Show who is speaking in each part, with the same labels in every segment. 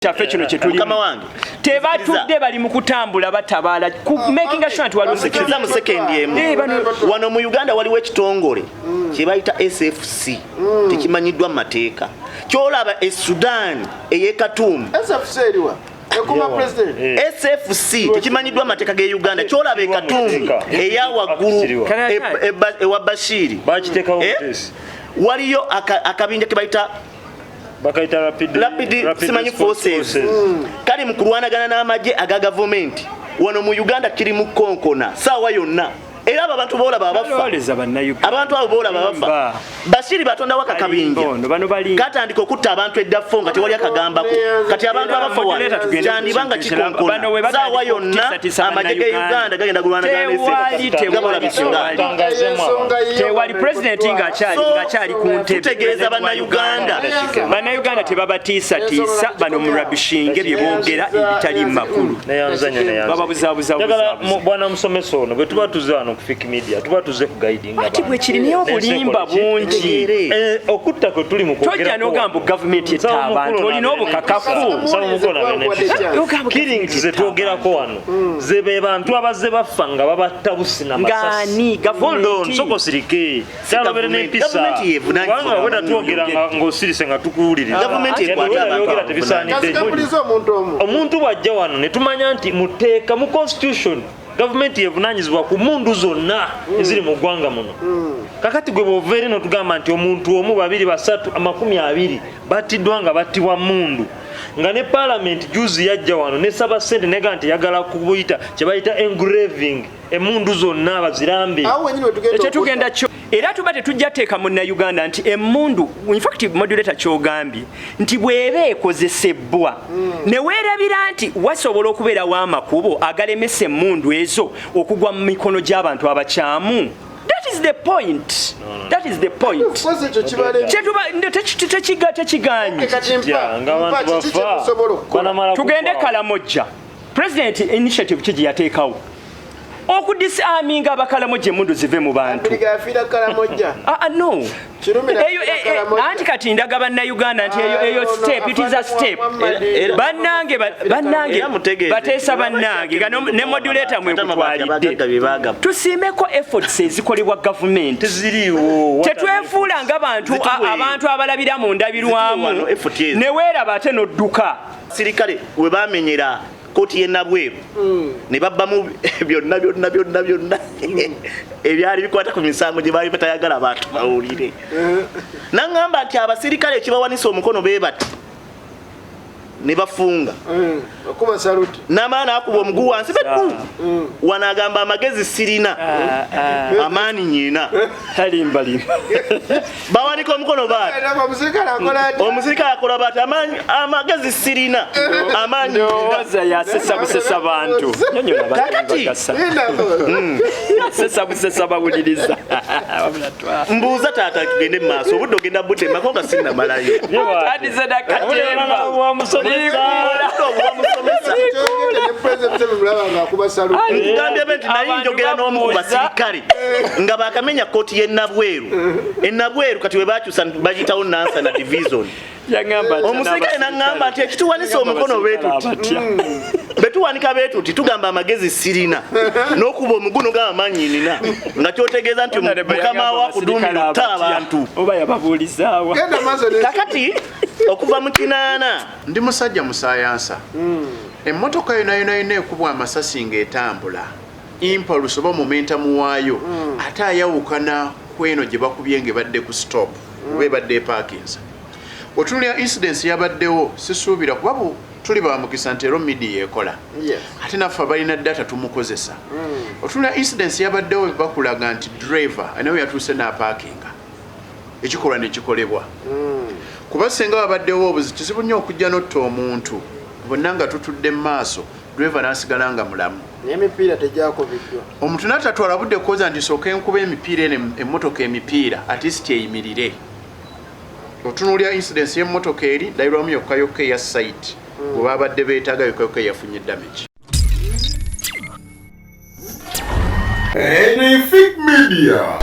Speaker 1: Kyaffe kino kye tulimu.
Speaker 2: Mukama wange.
Speaker 1: Tebatudde, bali mu kutambula batabaala ku making sure nti waliwo
Speaker 2: Nzikiriza mu sekendi emu.
Speaker 1: Eh,
Speaker 2: Wano mu Uganda waliwo ekitongole kye bayita SFC, tekimanyiddwa mu mateeka. Kyolaba e Sudan ey'e Khartoum.
Speaker 3: SFC eriwa ekuma president?
Speaker 2: SFC tekimanyiddwa mu mateeka g'e Uganda. Kyolaba e Khartoum eya waggulu ewa Bashiri.
Speaker 4: Bakiteekawo
Speaker 2: Eh?
Speaker 4: buteesi.
Speaker 2: Waliyo akabinja ke bayita
Speaker 4: Bakayita
Speaker 2: rapid simanyi
Speaker 4: response
Speaker 2: forces. Kali mu kulwanagana n'amagye aga gavumenti. Wano mu Uganda kiri mu konkona saawa yonna, era abo abantu boolaba abafa,
Speaker 1: Balowoleza Bannayuganda.
Speaker 2: abantu abo boolaba bafa.
Speaker 1: Ba.
Speaker 2: Bashiri batondawo akakabinja
Speaker 1: Balimba ono, bano balimba.
Speaker 2: Katandika okutta abantu eddafo nga tewali akagambako. Kati abantu abafa wano
Speaker 1: Moderator, tugende
Speaker 2: kyandiba nga
Speaker 1: ku kintu ekirala. Bano we
Speaker 2: kikonkona
Speaker 1: batandika
Speaker 2: saawa yonna,
Speaker 1: okutiisatiisa
Speaker 2: amagye ge
Speaker 1: Bannayuganda.
Speaker 2: Uganda gagenda kulwanagana
Speaker 1: Tewali,
Speaker 2: n'ensi nga bolaba
Speaker 1: tewali,
Speaker 2: Sudan.
Speaker 1: tewali. Tewali president
Speaker 2: So,
Speaker 1: ng'akyali ku ntebe.
Speaker 2: Tutegeeza Bannayuganda.
Speaker 1: Bannayuganda tebabatiisatiisa bano mu rabishinge bye boogera ebitali mu makulu.
Speaker 4: Neyanzanya, neyanzanya.
Speaker 1: Bababuzaabuza.
Speaker 4: Njagala
Speaker 1: buzaabuza.
Speaker 4: bwana musomesa ono, bwe tuba tuze wano ku Fik Media, tuba tuze ku guiding.
Speaker 1: Ati bwe kiri, naye obulimba bungi.
Speaker 2: Tegeere.
Speaker 4: Okutta kwe tuli mu
Speaker 1: Tojja n'ogamba gavumenti etta abantu, olina obukakafu.
Speaker 3: Nsaba
Speaker 4: Killings zetwogerako wano ze be bantu abazze bafa nga babatta busi na masasi.
Speaker 1: Ng'ani? Gavumenti?
Speaker 4: Hold on, soko osirike, kyalobere n'empisa.
Speaker 2: Gavumenti yevunaanyizibwa.
Speaker 4: Kubanga weda twogera ng'osirise nga tukuwuliriza.
Speaker 2: Gavumenti
Speaker 4: Yadde
Speaker 2: ekwata
Speaker 4: weda
Speaker 2: abantu
Speaker 4: byogera
Speaker 2: abavunaanyizibwa.
Speaker 4: tebisaanidde.
Speaker 3: Kasikapuliza omuntu omu.
Speaker 4: Omuntu bw'ajja wano ne tumanya nti muteeka mu constitution gavumenti yevunaanyizibwa ku mundu zonna eziri mu ggwanga muno. Kakati gwe bw'ova eri notugamba nti omuntu omu, babiri, basatu, 20 battiddwa nga battibwa mundu, nga ne paalamenti juzi yajja wano nesaba ssente nega nti yagala kubuyita kye bayita engraving emundu zonna bazirambe.
Speaker 3: Awo wenyini wetugenda.
Speaker 1: Ekyo tugenda kyo era tuba tetujja teeka munnayuganda nti emmundu, infact moderator kyogambye nti bw'eba ekozesebwa ne weerabira nti wasobola okubeerawo amakubo agalemesa emmundu ezo okugwa mu mikono gy'abantu abakyamu. That is the point, that is the point.
Speaker 3: Kozi ekyo kibale.
Speaker 1: Kyetuba tekiganyi.
Speaker 3: Kati mpa
Speaker 4: Tya, nga
Speaker 3: mpa
Speaker 4: abantu
Speaker 3: kiki
Speaker 4: bafa
Speaker 3: kyemusobola okukola?
Speaker 4: banamala
Speaker 1: Tugende.
Speaker 4: kufa.
Speaker 1: Kalamojja, president initiative ki gye yateekawo okudisarminga Abakalamoja, emundu zive mu bantu?
Speaker 3: Abiriga yafiira Kalamojja.
Speaker 1: Ah, ah, no.
Speaker 3: Kirumira
Speaker 1: Eyo
Speaker 3: yafiira Kalamojja.
Speaker 1: anti kati ndaga Bannayuganda nti eyo
Speaker 3: Ah, no,
Speaker 1: step, it is a step. Bannange bannange
Speaker 2: Era mutegeeze.
Speaker 1: bateesa bannange nga ne modulator
Speaker 2: Abagagga
Speaker 1: mwekutwalidde
Speaker 2: bye bagaba.
Speaker 1: Tusiimeko efforts ezikolebwa gavumenti.
Speaker 4: Teziriiwo.
Speaker 1: Tetwefuula nga bantu
Speaker 2: Zituwe.
Speaker 1: abantu abalabira mu ndabirwamu.
Speaker 2: Zituwe wano effort ezo.
Speaker 1: Ne weeraba ate n'odduka.
Speaker 2: Sirikale we bamenyera kooti y'e Nabweru ne babbamu byonna byonna byonna byonna ebyali bikwata ku misango gye baali batayagala abantu bawulire, naŋŋamba nti abasirikale ekibawanisa omukono be bati ne bafunga.
Speaker 3: Okuba saluti.
Speaker 2: N'amala n'akuba omugu wansi beddu wano, agamba amagezi sirina, amaanyi nyina.
Speaker 1: Talimbalimba.
Speaker 2: Bawanika omukono baati.
Speaker 3: Omusirikale akola ati.
Speaker 2: Omusirikale akola baati, amagezi sirina, amaanyi nyina.
Speaker 1: Ndowooza yasesa busesa bantu. Nyonyola abantu.
Speaker 2: Kakati.
Speaker 1: Bagasa.
Speaker 3: Lindako.
Speaker 1: Yasesa busesa bawuliriza. Wabula
Speaker 2: Mbuuza taata, tugende mu maaso, obudde ogenda butemako nga sinnamalayo.
Speaker 1: Atandise nakatemba.
Speaker 4: Wamusomesa.
Speaker 2: Obudde obuwa musomesa.
Speaker 3: Kyogedde ne President Museveni mulaba ng'akuba saluti.
Speaker 2: Nkugambye be nti naye
Speaker 1: Abantu
Speaker 2: njogera n'omu ku
Speaker 1: babuuza.
Speaker 2: basirikale nga bakamenya kooti y'enabweru enabweru kati we bakyusa bagiyitawo Nansana Division.
Speaker 1: Yagamba atya
Speaker 2: Omusirikale naŋŋamba nti ekituwanisa omukono beetuti
Speaker 1: abatya.
Speaker 2: Betuwanika beetuti tugamba amagezi sirina n'okuba omuguno gamba amaanyi nina, nga kyotegeeza nti mukama wa kuduumira otta abantu.
Speaker 1: Oba yababuulizaawa.
Speaker 3: Genda maaso ne
Speaker 2: Kakati okuva mu 80
Speaker 5: Ndi musajja musayansa. Emmotoka yona yona yona ekubwa amasasi ng'etambula, impulse oba momentum waayo ate ayawukana ku eno gye bakubye ng'ebadde ku stop oba ebadde eparkinga. Otunulira incidence yabaddewo, sisuubira kuba tuli bamukisa nti ero media ekola ate naffe abalina data tumukozesa. Otunulira incidence yabaddewo, bakulaga nti driver nawe yatuuse n'aparkinga, ekikolwa nekikolebwa kuba senga wabaddewo obuzi kizibu nnyo okujja n'otta omuntu bonna nga tutudde mu maaso, driver n'asigala nga mulamu.
Speaker 3: N'emipiira tegyakubiddwa.
Speaker 5: Omuntu n'atatwala budde kukoza nti sooka enkuba emipiira eno emmotoka emipiira at least eyimirire. Otunuulira incidence y'emmotoka eri ndabirwamu yokka yokka eya site bwe babadde beetaaga yokka yokka eyafunye damage.
Speaker 6: Anything Media.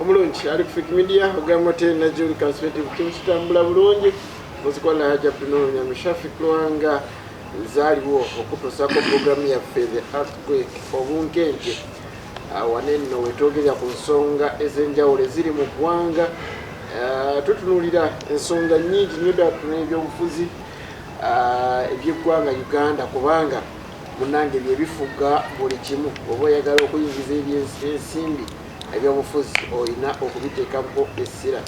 Speaker 3: Omulungi ali ku Fik Media, ogamba otya Najuli Kansubeti, kimu kitambula bulungi. Muzikwala Haji Abdunuru Nyamishafi Lwanga nzaaliwo okutuusaako puroguramu yaffe The Earthquake Obunkenke. Wano nno wetwogerera ku nsonga ez'enjawulo eziri mu ggwanga. Tutunuulira ensonga nnyingi nnyo ddala, tutunula ebyobufuzi eby'eggwanga Uganda, kubanga munnange byebifuga buli kimu. Oba oyagala okuyingiza ebyensimbi, ebyobufuzi olina okubiteekako essira.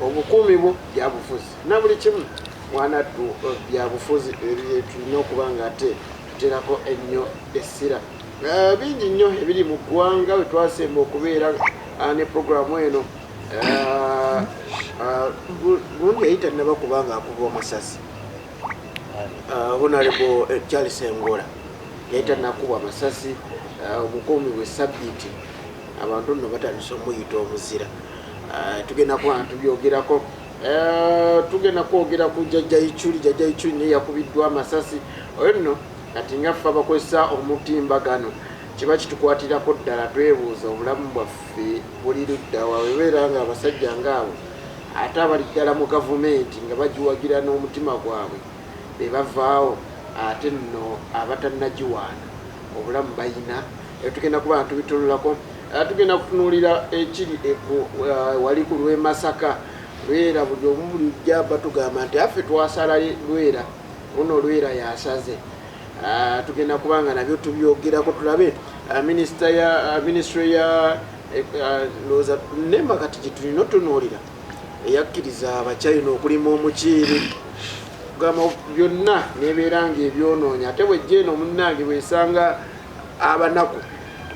Speaker 3: Obukuumi bwo byabufuzi na buli kimu mwanattu byabufuzi, tulina okuba nga ate tuteerako ennyo essira. Bingi nnyo ebiri mu ggwanga. Bwe twasemba okubeera ne puroguramu eno, gundi yali tannaba kubanga akubwa amasasi. Honorable Charles Engola yali tannakubwa amasasi. Omukuumi bwe sabbiiti abantu nno batandise omuyita omuzira. Tugenda kuba nga tubyogerako. Tugenda kwogera ku Jjajja Ichuli. Jjajja Ichuli naye yakubiddwa amasasi. Oyo nno kati nga ffe abakozesa omutimbagano kiba kitukwatirako ddala, twebuuza obulamu bwaffe buli ludda wa? Webeera nga abasajja ngaabo ate abali ddala mu gavumenti nga bagiwagira n'omutima gwabwe be bavaawo, ate nno abatannagiwaana obulamu bayina. Tugenda kuba nga tubitululako. Tugenda kutunuulira ekiri wali ku lw'e Masaka, Lwera. Buli omu bulijja batugamba nti affe twasala Lwera, muno Lwera yasaze. Tugenda kuba nga nabyo tubyogerako, tulabe minisita ya ministry ya ndowooza nema kati gyetulina otunuulira eyakkiriza Abachina okulima omuceere, gamba byonna nebeera nga ebyonoonya. Ate bwejja eno munnange bwesanga abanaku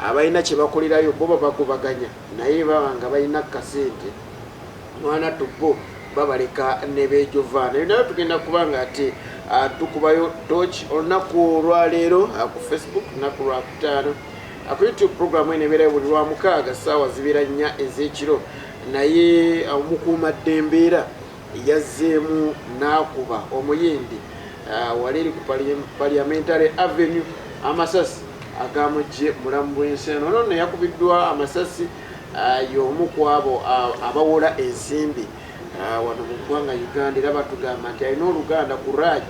Speaker 3: abalina kye bakolerayo, bo babagobaganya, naye baba nga balina kasente mwana tubbo babaleka ne beejovaana. Ebyo nabyo tugenda kuba nga ate tukubayo torch olunaku olwaleero ku Facebook, lunaku lwakutaano. Ku YouTube programu eno ebeerayo buli lwamukaaga ssaawa zibeera 4 ez'ekiro. Naye omukuuma ddembeera yazzeemu n'akuba Omuyindi wali eri ku Parliamentary Avenue amasasi agamugye mulamu bw'ensi eno. Ono nno yakubiddwa amasasi y'omu ku abo abawola ensimbi wano mu ggwanga Uganda, era batugamba nti alina oluganda ku Raj,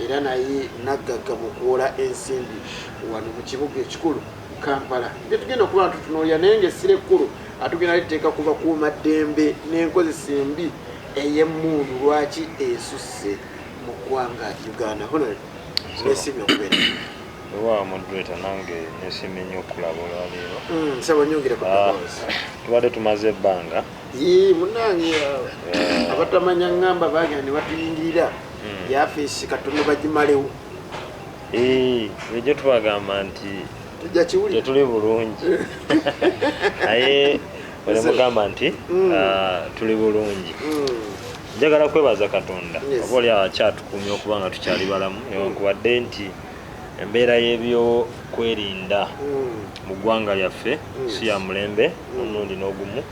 Speaker 3: era naye naggagga mu kuwola ensimbi wano mu kibuga ekikulu Kampala. Byetugenda okuba nga tutunuulira, naye nga essira ekkulu atugenda liteeka ku bakuuma ddembe n'enkozesa embi ey'emmundu lwaki esusse mu ggwanga Uganda. Honorable, nesimye okubeera.
Speaker 4: Owa moderator, nange nesimye nnyo okulaba olwaleero.
Speaker 3: Nsaba nyongere ku ddoboozi.
Speaker 4: Tubadde tumaze ebbanga.
Speaker 3: Yee, munange abatamanya ŋŋamba bagenda ne batuyingirira yafeesi katono bagimalewo.
Speaker 4: Bulijjo tubagamba nti
Speaker 3: tujja kiwulira.
Speaker 4: Tetuli bulungi, naye olemugamba nti tuli bulungi. Njagala kwebaza Katonda oba oli awo akyatukuumye okuba nga tukyali balamu, newankubadde nti embeera y'ebyokwerinda mu ggwanga lyaffe si ya mulembe omulundi n'ogumu,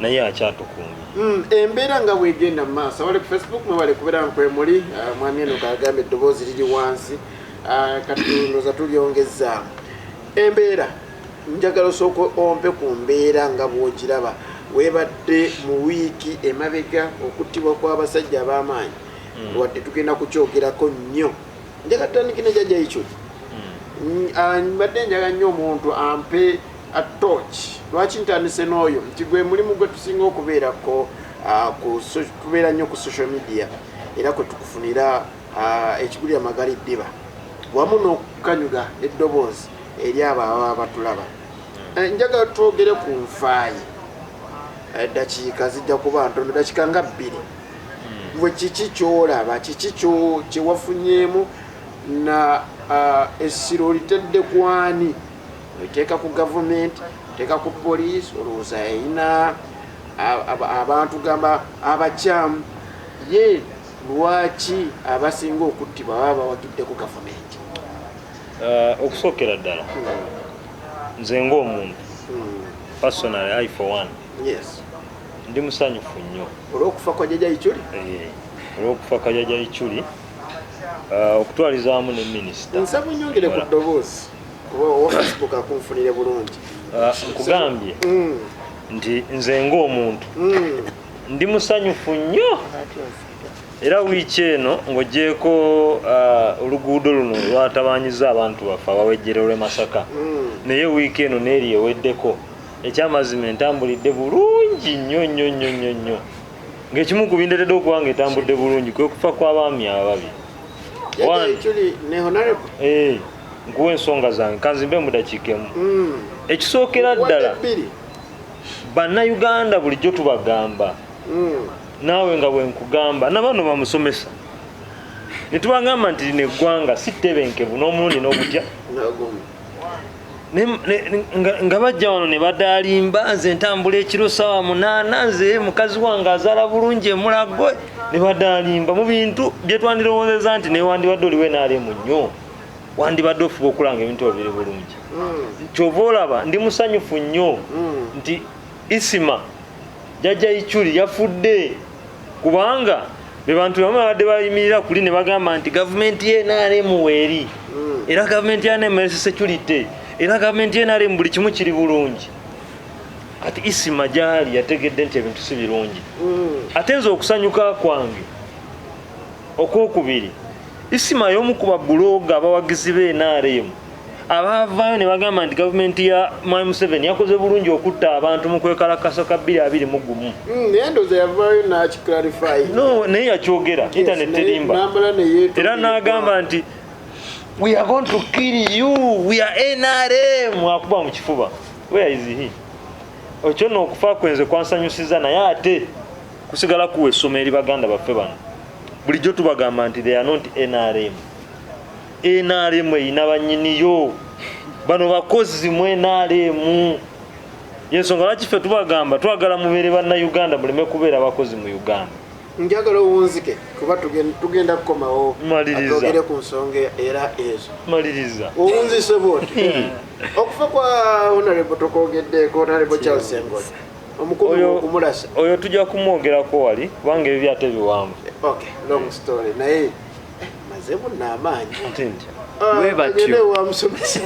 Speaker 4: naye akyatukuumye.
Speaker 3: Embeera nga bwegenda mu maaso, abali ku Facebook mwebale kubeera nkwemuli. Mwami eno kagamba eddoboozi liri wansi. Kati ndowooza tulyongezaamu. Embeera njagala osooka ompe ku mbeera nga bw'ogiraba weebadde mu wiiki emabega, okuttibwa kw'abasajja ab'amaanyi. Wadde tugenda kukyogerako nnyo, njagala tutandike ne Jjajja Ichuli. Mbadde njagala nnyo omuntu ampe a torch. Lwaki ntandise n'oyo? Nti gwe mulimu gwe tusinga okubeerako, tubeera nnyo ku social media, era kwe tukufunira ekigulira magali ddiba wamu n'okukanyuga eddoboozi eri abo ababa batulaba. Njagala twogere ku nfaayi. Eddakiika zijja kuba ntono, dakiika nga 2. Gwe kiki kyolaba, kiki kyewafunyeemu na essira olitedde kwani? Oliteeka ku gavumenti, oteeka ku poliisi, olowooza erina abantu gamba abakyamu? Ye lwaki abasinga okuttibwa baba bawagidde ku gavumenti?
Speaker 4: Okusookera ddala nze ng'omuntu, personally, I for one, ndi musanyufu nnyo
Speaker 3: olw'okufa kwa Jjajja Ichuli.
Speaker 4: Olw'okufa kwa Jjajja Ichuli, okutwalizaamu ne minisita.
Speaker 3: Nsaba onyongere ku ddoboozi kuba owa Facebook akunfunire bulungi.
Speaker 4: Nkugambye nti nze ng'omuntu ndi musanyufu nnyo, era wiiki eno ng'ogyeko oluguudo luno lwatabanyiza abantu baffe abawejjere olw'e Masaka, naye wiiki eno neeri eweddeko, ekyamazima entambulidde bulungi nnyo nnyo nnyo nnyo nnyo, ng'ekimu ku bindeetedde okuba nga etambudde bulungi kwe kufa kw'abaami ababiri.
Speaker 3: Jjajja Ichuli ne Honorable.
Speaker 4: Nkuwa ensonga zange, kanzimbe mu dakiika emu. Ekisookera ddala,
Speaker 3: Wadde bbiri.
Speaker 4: Bannayuganda bulijjo tubagamba, naawe nga bwe nkugamba, nabano bamusomesa, ne tubagamba nti lino eggwanga si ttebenkevu n'omulundi n'ogutya.
Speaker 3: Nagumu.
Speaker 4: Nga bajja wano ne badaalimba, nze ntambula ekiro 8:00, nze mukazi wange azaala bulungi emulago, ne badaalimba mu bintu bye twandirowoozezza nti newandibadde oliwo NRM nnyo, wandibadde ofuba okulanga ebintu ebyo biri bulungi. Kyova olaba ndi musanyufu nnyo nti Isima Jjajja Ichuli yafudde, kubanga be bantu bamwe babadde bayimirira kuli ne bagamba nti gavumenti ye NRM weeri, era gavumenti ya NRM security, era gavumenti ya NRM buli kimu kiri bulungi. Kati Isima gyali yategedde nti ebintu si birungi. Ate nze okusanyuka kwange okwokubiri, Isima y'omu ku babuloga abawagizi be NRM abaavaayo ne bagamba nti gavumenti ya Mwami Museveni yakoze bulungi okutta abantu mu kwekalakasa ka 2021.
Speaker 3: Naye ndowooza yavaayo n'akiclarify.
Speaker 4: No, naye yakyogera, internet terimba.
Speaker 3: Nambala neyeetonda.
Speaker 4: Era n'agamba nti we are going to kill you, we are NRM, akuba mu kifuba. Where is he? Ekyo nno okufa kwenze kwansanyusiza, naye ate kusigala kuwa essomo eri baganda baffe bano. Bulijjo tubagamba nti they are not NRM. NRM erina bannyiniyo, bano bakozi mu NRM. Yensonga lwaki ffe tubagamba twagala mubeere bannayuganda, muleme kubeera bakozi mu Uganda.
Speaker 3: Njagala owunzike kuba tugenda kukomawo.
Speaker 4: Maliriza.
Speaker 3: Twogere ku nsonga era ezo.
Speaker 4: Maliriza.
Speaker 3: Owunzise bwoti, okufa kwa Honorable tokwogeddeeko, Honorable Charles Engola, omukulu okumulasa.
Speaker 4: Oyo tujja kumwogerako wali, kubanga ebyo byate biwanvu.
Speaker 3: Okay, long story, naye maze munna amaanyi.
Speaker 4: Nti nti
Speaker 3: Ah,
Speaker 1: Bwe batyo.
Speaker 3: agende wa musomesa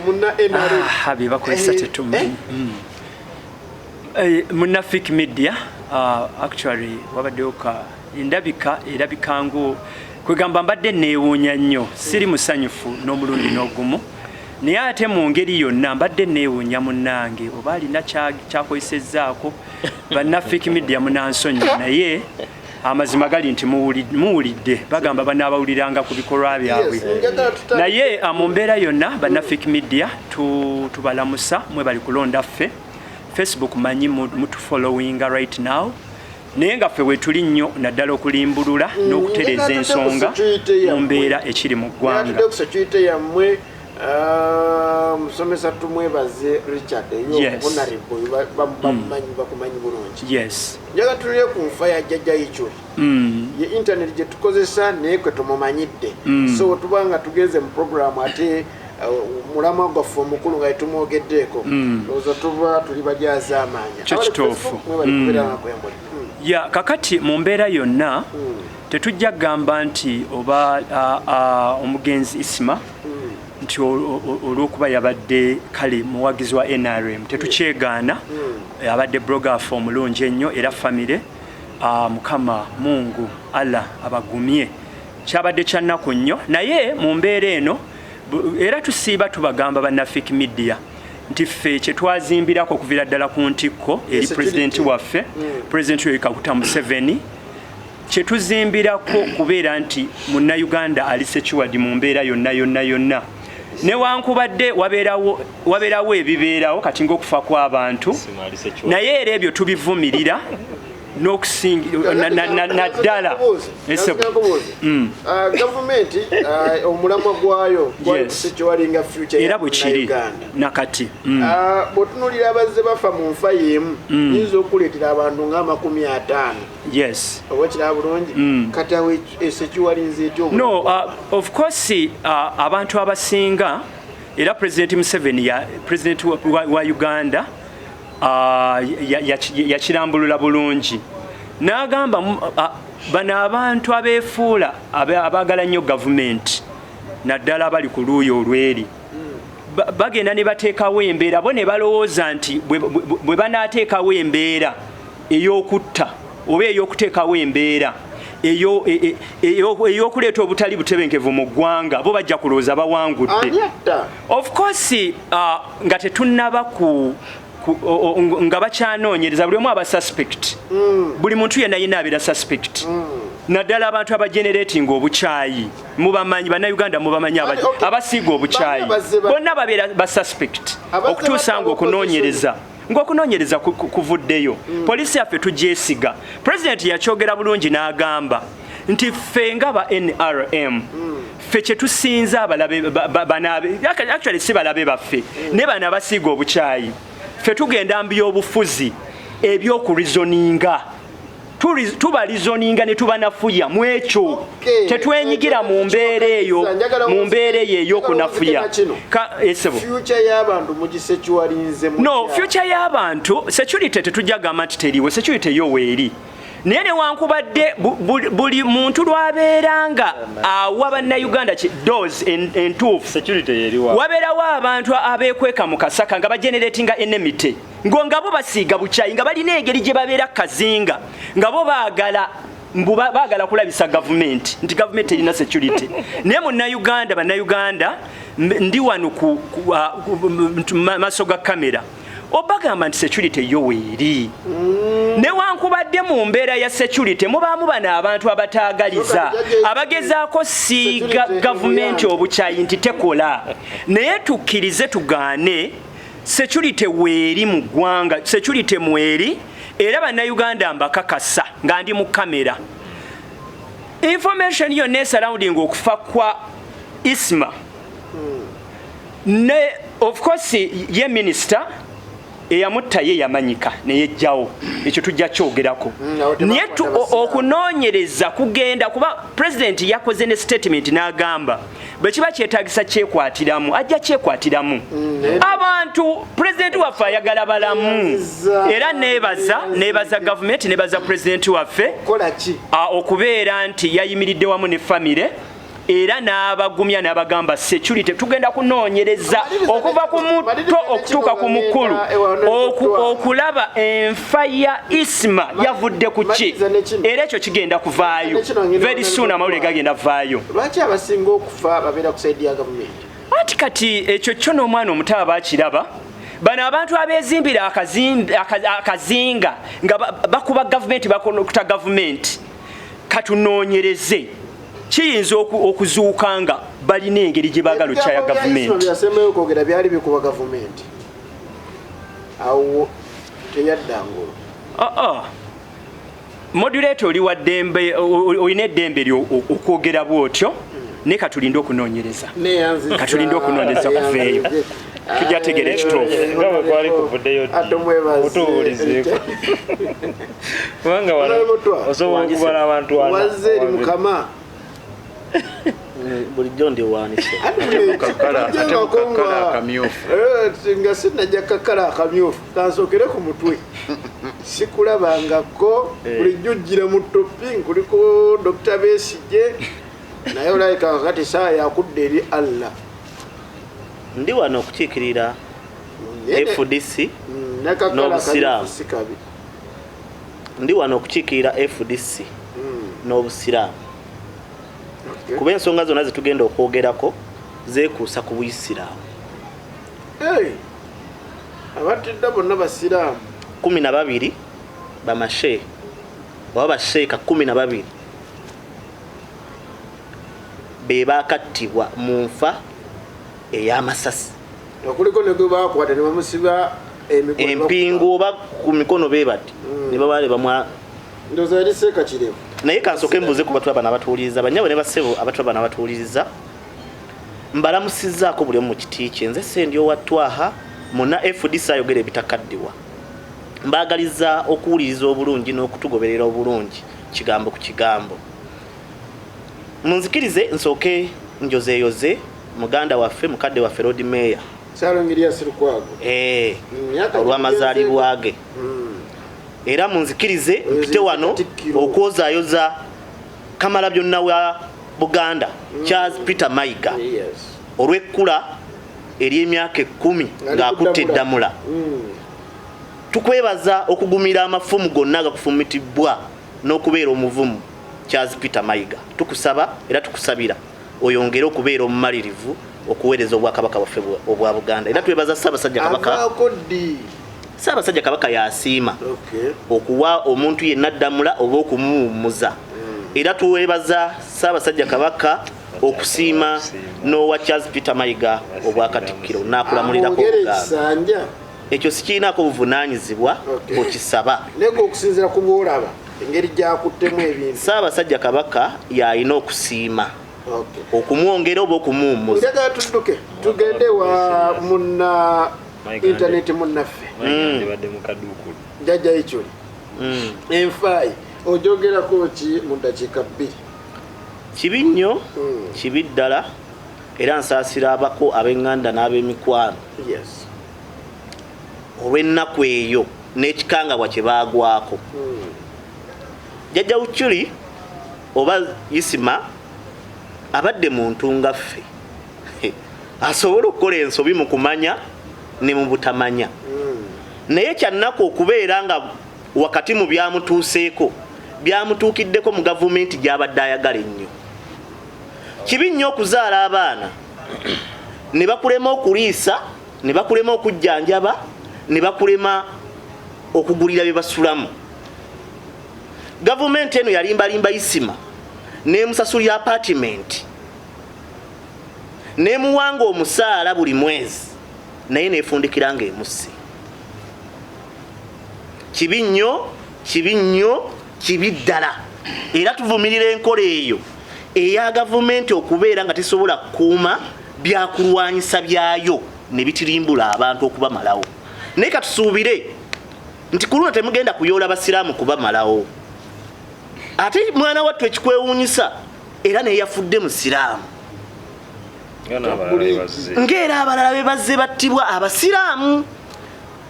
Speaker 3: munna NRM.
Speaker 1: Ah, bye bakozesa tetumanyi. Munafik Media, actually wabaddewo ka endabika erabika ngo kwegamba mbadde neewuunya nnyo, siri musanyufu n'omulundi n'ogumu, naye ate mu ngeri yonna mbadde neewuunya munnange oba alina kyakozesezzaako. Bannafik Media munansonyi, naye amazima gali nti muwulidde bagamba banaabawuliranga ku bikolwa byabwe.
Speaker 3: Yes, njagala
Speaker 1: Naye mu mbeera yonna, bannafik Media tubalamusa, mwe bali kulonda ffe. Facebook manyi mutufollowinga right now, naye nga ffe wetuli nnyo naddala okulimbulula n'okutereeza
Speaker 3: Njagala tudde ku
Speaker 1: ensonga
Speaker 3: security
Speaker 1: mu
Speaker 3: yammwe.
Speaker 1: mbeera ekiri mu ggwanga.
Speaker 3: Tudde ku security yammwe. Musomesa tumwebaze Richard eyo. Honorable bamumanyi, bakumanyi bulungi. Njagala tulire ku nfa ya Jjajja Ichuli. Ye internet gye tukozesa, naye kwe tumumanyidde. So tuba nga tugenze mu program, ate mulamwa gwaffe omukulu nga tetumwogeddeeko, ndowooza tuba tuli balyazaamaanya.
Speaker 1: Kyo kituufu.
Speaker 3: Mwebali kubeera nga kwemuli.
Speaker 1: Ya, kakati mu mbeera yonna tetujja kugamba nti oba omugenzi Isima nti olw'okuba yabadde kale muwagizi wa NRM, tetukyegaana, abadde blogger omulungi ennyo, era famire, Mukama Mungu Allah abagumye. Kyabadde kya nnaku nnyo, naye mu mbeera eno era tusiiba tubagamba bannafik Media nti ffe kyetwazimbirako okuviira ddala ku ntikko eri
Speaker 3: Security.
Speaker 1: Pulezidenti waffe, Pulezidenti Yoweri Kaguta Museveni, kyetuzimbirako kubeera nti munnayuganda ali secured mu mbeera yonna yonna yonna, newankubadde wabeerawo ebibeerawo kati ng'okufa kw'abantu,
Speaker 4: Isima ali secured.
Speaker 1: naye era ebyo tubivumirira naddala
Speaker 3: Nkubuuze. Gavumenti, omulamwa gwayo gwali kusecuringa future
Speaker 1: Era
Speaker 3: ya
Speaker 1: bwe kiri
Speaker 3: Uganda.
Speaker 1: nakati.
Speaker 3: Bw'otunuulira abazze bafa mu nfa y'emu, yinza okuleetera abantu nga 50. Oba kiraba bulungi? Kati awo esecurinze etya obulamu?
Speaker 1: No, of course, abantu abasinga, era President Museveni ya president wa Uganda yakirambulula bulungi n'agamba bano abantu abeefuula abaagala nnyo gavumenti, naddala abali ku luuyi olweri. Bagenda ne bateekawo embeera, bo ne balowooza nti bwe banaateekawo embeera ey'okutta oba ey'okuteekawo embeera ey'okuleeta obutali butebenkevu mu ggwanga, bo bajja kulowooza bawangudde.
Speaker 3: Ani atta?
Speaker 1: Of course, nga tetunnaba ku nga bakyanoonyereza, buli omu aba suspect. Buli muntu yenna yenna abeera suspect, naddala abantu abagenerating obukyayi. Mubamanyi, Bannayuganda mubamanyi, abasiiga obukyayi.
Speaker 3: Bani abazze
Speaker 1: Bonna babeera ba suspect
Speaker 3: Abazze
Speaker 1: okutuusa
Speaker 3: batta
Speaker 1: nga okunoonyereza kuvuddeyo. Poliisi yaffe tugyesiga. Pulezidenti yakyogera bulungi n'agamba nti ffe nga ba NRM, ffe kyetusinza abalabe actually si balabe baffe, ne bano abasiiga obukyayi, ffe tugenda mu byobufuzi ebyokureasoninga. Tubareasoninga ne tubanafuya mu ekyo. Tetwenyigira mu mbeera eyo, mu mbeera eyo ey'okunafuya.
Speaker 3: Njagala kino.
Speaker 1: Esebo.
Speaker 3: Future y'abantu mugisecurinze?
Speaker 1: No, future y'abantu, security tetujja gamba nti teriwo. Security yo weeri, naye newankubadde buli muntu lwabeera nga awa Bannayuganda dose entuufu,
Speaker 4: Security yeriwa?
Speaker 1: wabeerawo abantu abeekweka mu kasaka nga bageneratinga enmity, ngo nga bo basiiga bukyayi, nga balina engeri gye babeera kazinga, nga bo baagala mbu baagala kulabisa gavumenti nti gavumenti erina security. Naye Munnayuganda, Bannayuganda, ndi wano ku maaso ga kamera obagamba nti security yo weeri. Newankubadde mu mbeera ya security mubaamu bano abantu abataagaliza, abagezaako siiga
Speaker 3: Security
Speaker 1: gavumenti
Speaker 3: emuyambe.
Speaker 1: obukyayi nti tekola, naye tukkirize tugaane, security weeri mu ggwanga, security mweri. Era Bannayuganda mbakakasa nga ndi mu kamera, information yonna esurrounding okufa kwa Isma ne of course ye minisita eyamutta ye yamanyika neyejjawo, ekyo tujja kyogerako.
Speaker 3: Awo
Speaker 1: Naye
Speaker 3: tebakwata basiraamu.
Speaker 1: Okunoonyereza kugenda kuba pulezidenti yakoze ne statement n'agamba bwe kiba kyetagisa kyekwatiramu, ajja kyekwatiramu. Abantu, pulezidenti waffe ayagala balamu.
Speaker 3: Neebaza.
Speaker 1: Era neebaza, neebaza gavumenti, neebaza pulezidenti waffe
Speaker 3: Kola ki?
Speaker 1: Okubeera nti yayimiridde wamu ne famire era n'abagumya n'abagamba security tugenda kunoonyereza okuva ku muto
Speaker 3: Maliriza ne
Speaker 1: okutuuka
Speaker 3: kino
Speaker 1: ku mukulu
Speaker 3: nga ngenda
Speaker 1: okulaba enfa ya Isma yavudde ku ki.
Speaker 3: Maliriza ne kino.
Speaker 1: Era ekyo kigenda kuvaayo
Speaker 3: Ne kino ngenda
Speaker 1: very soon, amawulire gagenda vaayo.
Speaker 3: Lwaki abasinga okufa babeera ku side ya gavumenti?
Speaker 1: Anti kati ekyo kyo n'omwana omuto aba akiraba. Bano abantu abeezimbira akazinga nga bakuba gavumenti, bakuta gavumenti, katunoonyereze, kiyinza okuzuuka nga balina engeri gye baagala okyaya
Speaker 3: Ebigambo bya Isma
Speaker 1: gavumenti.
Speaker 3: Byasembayo okwogera byali bikuba gavumenti, awo teyadda ngulu.
Speaker 1: Ah, ah. Moderator, oli wa ddembe, olina eddembe lyo okwogera bwotyo, naye katulinde okunoonyereza.
Speaker 3: Neyanziza.
Speaker 1: Katulinde okunoonyereza kuveeyo. Tujja tegeera ekituufu.
Speaker 4: Nga bwe kwali kuvuddeyo ddi?
Speaker 3: Ate omwebaze.
Speaker 4: Otuwulizeeko. Kubanga wano
Speaker 3: Honorable
Speaker 4: osobola okubala abantu ana.
Speaker 3: Wazze eri mukama.
Speaker 2: Bulijjo ndi wanise.
Speaker 5: Ate mu kakala akamyufu.
Speaker 3: Nga sinajja kakala akamyufu, kansookere ku mutwe. Sikulabangako. Bulijjo ojjira mu topi, nkuliko Dr Besige, naye olabika kakati saa yakudda eri Allah.
Speaker 2: Ndi wano okukiikirira FDC
Speaker 3: Nakakala
Speaker 2: n'Obusiraamu.
Speaker 3: akamyufu si kabi.
Speaker 2: Ndi wano okukiikirira FDC n'Obusiraamu, kuba ensonga zonna zetugenda okwogerako zeekuusa ku Buyisiraamu.
Speaker 3: Hey, abatidda bonna basiraamu.
Speaker 2: 12 bamasheekh oba basheeka 12 be bakattibwa mu nfa ey'amasasi.
Speaker 3: Okuliko ne gwe bakwata ne bamusiba emiguwa ne
Speaker 2: Empingu oba ku mikono be bati ne baba ne bamwa.
Speaker 3: Ndowooza yali Seeka Kirevu.
Speaker 2: Naye kansooke mbuuze ku batulaba n'abatuwuliriza, bannyabo ne bassebo abatulaba n'abatuwuliriza, mbalamusizzaako buli omu mu kiti kye. Nze Sendi owa Twaha muna FDC ayogera ebitakaddiwa. Mbaagaliza okuwuliriza obulungi n'okutugoberera obulungi kigambo ku kigambo. Munzikirize nsooke njozeeyoze muganda waffe, mukadde waffe, Lord Mayor
Speaker 3: Ssaalongo Erias Lukwago. Myaka
Speaker 2: olw'amazaalibwa ge. Era munzikirize mpite wano
Speaker 3: Katikkiro.
Speaker 2: okwozaayoza kamala byonna wa Buganda, Charles Peter Mayiga, olw'ekkula ery'emyaka 10 ng'akutte eddamula. Tukwebaza okugumira amafumu gonna agakufumitibwa n'okubeera omuvumu. Charles Peter Mayiga, tukusaba era tukusabira oyongere okubeera omumalirivu okuweereza obwakabaka bwaffe obwa Buganda. Era twebaza Ssaabasajja Kabaka.
Speaker 3: Avaako ddi?
Speaker 2: Ssaabasajja Kabaka yasiima okuwa omuntu yenna ddamula oba okumuwummuza. Era twebaza Ssaabasajja Kabaka okusiima n'owa Charles Peter Mayiga obwakatikkiro n'akulamulirako
Speaker 3: Amwongere
Speaker 2: Obuganda.
Speaker 3: ekisanja.
Speaker 2: Ekyo sikiinaako buvunaanyizibwa okisaba.
Speaker 3: Naye gwe okusinziira ku bwolaba engeri gyakuttemu ebintu.
Speaker 2: Ssaabasajja Kabaka y'alina okusiima okumwongera oba okumuwummuza.
Speaker 3: Njagala tudduke tugende wa munna intaneti munnaffe Jjajja Ichuli. Enfaayi ojogerako ki mu ddakiika 2?
Speaker 2: Kibi nnyo, kibi ddala, era nsaasira abako ab'eŋŋanda n'ab'emikwano olw'ennaku eyo n'ekikangabwa kye baagwako. Jjajja Uchuli oba Isima abadde muntu nga ffe, asobola okukola ensobi mu kumanya ne mu butamanya. Naye kyannaku okubeera nga wakati mu byamutuuseeko byamutuukiddeko mu gavumenti gy'abadde ayagala ennyo. Kibi nnyo okuzaala abaana ne bakulema okuliisa, ne bakulema okujjanjaba, ne bakulema okugulira bye basulamu. Gavumenti eno yalimbalimba Isima n'emusasulira apartment, n'emuwanga omusaala buli mwezi, naye n'efundikira ng'emusse. Kibi nnyo, kibi nnyo, kibi ddala. Era tuvumirira enkola eyo eya gavumenti okubeera nga tesobola kukuuma byakulwanyisa byayo ne bitirimbula abantu okubamalawo. Naye katusuubire nti ku luno temugenda kuyoola basiraamu kubamalawo. Ate mwana wattu ekikwewuunyisa era naye yafudde musiraamu. Ng'era abalala be bazze battibwa abasiraamu.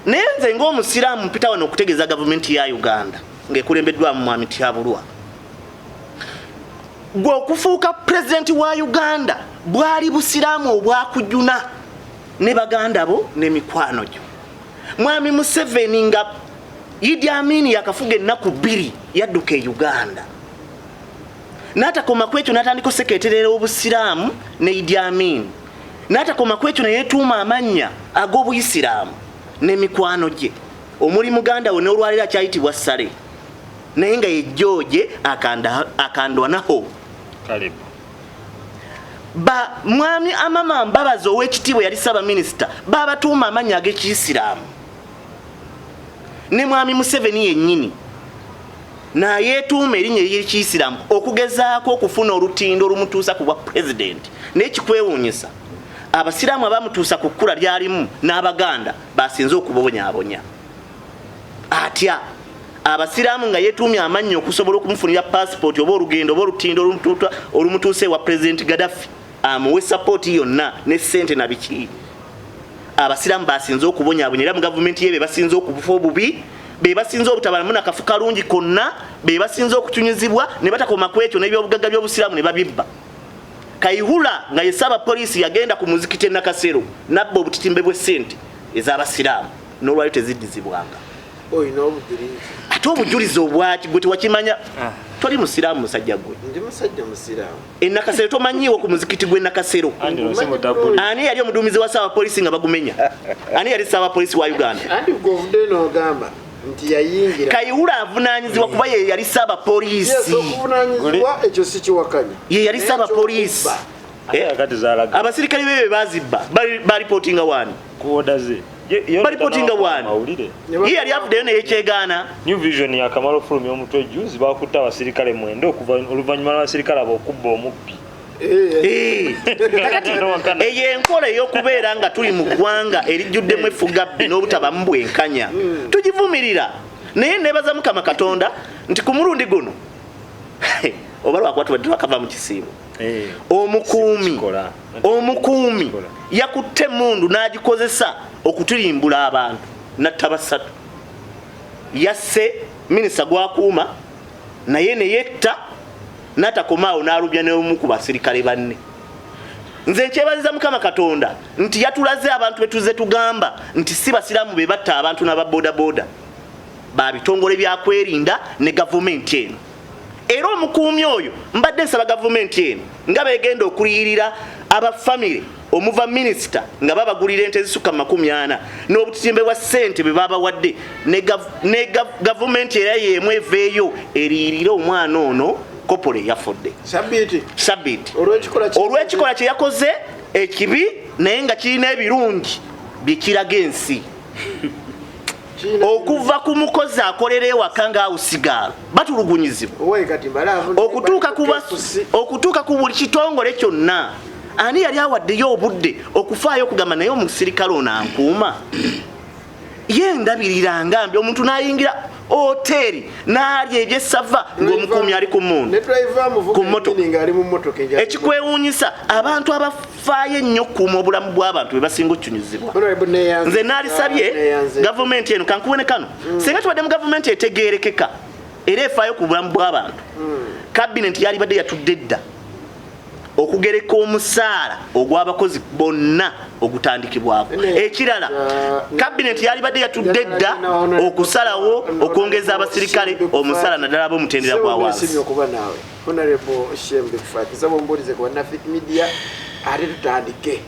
Speaker 2: Naye nze ng'omusiraamu mpita wano okutegeeza gavumenti ya Uganda ng'ekulembeddwamu Mwami Tyabulwa, gwe okufuuka pulezidenti wa Uganda bwali busiraamu obwakujuna ne baganda bo n'emikwano gyo. Mwami Museveni nga Idi Amin yakafuga ennaku 2 yadduka e Uganda, n'atakoma ku ekyo n'atandika oseketerera obusiraamu ne Idi Amin, n'atakoma ku ekyo ne yeetuuma amannya ag'obuyisiraamu n'emikwano gye omuli muganda we n'olwaleero akyayitibwa Sale, naye nga ye George Akandwanaho. Ba Mwami Amama Mbabazi ow'ekitiibwa yali ssaabaminisita babatuuma amannya ag'ekiyisiraamu, ne Mwami Museveni yennyini n'ayeetuuma erinnya ery'ekiyisiraamu okugezaako okufuna olutindo olumutuusa ku bwa pulezidenti. Naye kikwewuunyisa abasiraamu abamutuusa ku kkula lyalimu n'Abaganda basinze okubonyaabonya. Atya abasiraamu nga yeetuumye amannya okusobola okumufunira paasipooti oba olugendo oba olutindo olumutuusa ewa pulezidenti Gaddafi amuwe sapooti yonna ne ssente na biki. Abasiraamu basinze okubonyaabonya era mu gavumenti ye be basinze okufa obubi, be basinze obutabalamu na kafu kalungi konna, be basinze okucunyizibwa ne batakoma ku ekyo n'ebyobugagga by'obusiraamu ne babibba. Kayihura nga ye ssaabapoliisi yagenda ku muzikiti e Nakasero n'abba obutitimbe bw'essente ez'abasiraamu n'olwali teziddizibwanga.
Speaker 3: Olina obujulizi?
Speaker 2: Ate obujulizi obwaki? Gwe tewakimanya? Toli musiraamu musajja gwe.
Speaker 3: Ndi musajja musiraamu.
Speaker 2: E Nakasero tomanyiiwo ku muzikiti gw'e Nakasero? Ani yali omuduumizi wa ssaabapoliisi nga bagumenya? Ani yali ssaabapoliisi wa Uganda?
Speaker 3: Anti gwe ovuddeyo n'ogamba nti yayingira.
Speaker 2: Kayihura avunaanyizibwa kuba ye yali ssaabapoliisi.
Speaker 3: Okuvunaanyizibwa ekyo si kiwakanya.
Speaker 2: Ye yali ssaabapoliisi. Abasirikale be bazibba balipootinga wani? Balipootinga wani? Ye yali avuddeyo neyekyegaana.
Speaker 4: New Vision yakamala ofulumya omutwe juzi bakutte abasirikale 9 okuva oluvannyuma lw'abasirikale abo okubba omubbi.
Speaker 2: Kakati eyo enkola ey'okubeera nga tuli mu ggwanga erijjuddemu effugabbi n'obutabamu bwenkanya tugivumirira. Naye neebaza Mukama Katonda nti ku mulundi guno oba lwakuba tubadde twakava mu kisiibo, omukuumi yakutte emmundu n'agikozesa okutirimbula abantu n'atta 3. Yasse minisita gwakuuma naye ne yetta, n'atakomaawo n'alumya n'omu ku basirikale banne. Nze nkyebaziza Mukama Katonda nti yatulaze abantu betuze tugamba nti si basiraamu be batta abantu n'ababodaboda, ba bitongole byakwerinda ne gavumenti eno. Era omukuumi oyo mbadde nsaba gavumenti eno nga begenda okuliyirira aba famire omuva minisita nga babagulira ente ezisukka 40 n'obutitimbe bwa ssente bwe babawadde, ne gavumenti era y'emu eveeyo eriyirire omwana ono kopolo eyafudde Sabbiiti olw'ekikola kye yakoze ekibi, naye nga kirina ebirungi bye kiraga ensi. Okuva ku mukozi akolera ewaka ng'awusigaalo batulugunyizibwa, okutuuka ku buli kitongole kyonna. Ani yali awaddeyo obudde okufaayo okugamba naye omusirikale ono ankuuma, ye ndabirira ngambi omuntu n'ayingira oteeri n'alya ebyessava ng'omukuumi ali ku mundu ku mmotoka. Ekikwewuunyisa, abantu abafaayo ennyo okukuuma obulamu bw'abantu be basinga okucunyizibwa. Nze naalisabye gavumenti eno, kankubone kano, singa tubadde mu gavumenti etegeerekeka era efaayo ku bulamu bw'abantu, kabineti yalibadde yatudde dda okugereka omusaala ogw'abakozi bonna ogutandikibwako. Ekirala, kabineti yalibadde yatudde dda okusalawo okwongeza abasirikale omusaala, naddala ab'omutendera gwa wansi.
Speaker 3: Okuba naawe, Honorable Shembe Faki, nsaba ombuulize ku Bannafik Media ate tutandike.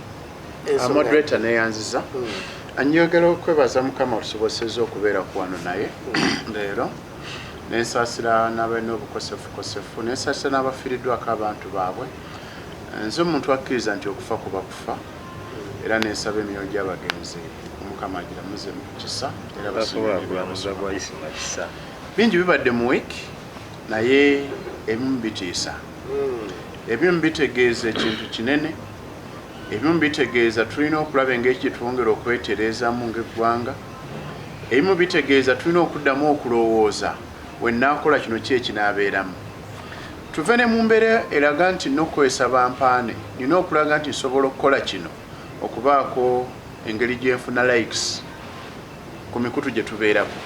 Speaker 5: Moderator, neyanziza. Njagala okwebaza Mukama olusobosezza okubeera ku wano naye leero, nensaasira n'abalina obukosefukosefu, nensaasira n'abafiiriddwako abantu baabwe. Nze omuntu akkiriza nti okufa kuba kufa, era nensaba emyoyo gy'abagenzi Omukama agiramuze mu kisa era
Speaker 4: tasobola kulamuza gwa Isima kisa.
Speaker 5: Bingi bibadde mu wiiki, naye ebimu bitiisa, ebimu bitegeeza ekintu kinene, ebimu bitegeeza tulina okulaba engeri gye twongera okwetereezaamu ng'eggwanga, ebimu bitegeeza tulina okuddamu okulowooza we nnaakola kino ki ekinaabeeramu. Tuve ne mu mbeera eraga nti nina okukozesa bampaane, nina okulaga nti nsobola okukola kino okubaako engeri gye nfuna likes ku mikutu gye tubeerako.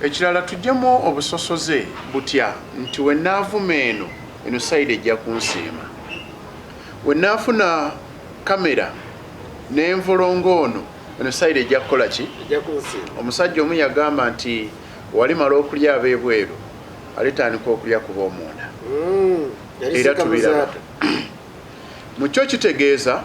Speaker 5: Ekirala, tuggyemu obusosoze butya nti we nnaavuma eno, eno side ejja kunsiima, we nnaafuna kamera n'envolongo ono, eno side ejja kukola ki? Omusajja omu yagamba nti walimala okulya ab'ebweru, alitandika okulya kuba omunda. Era tubiraba mu kyo kitegeeza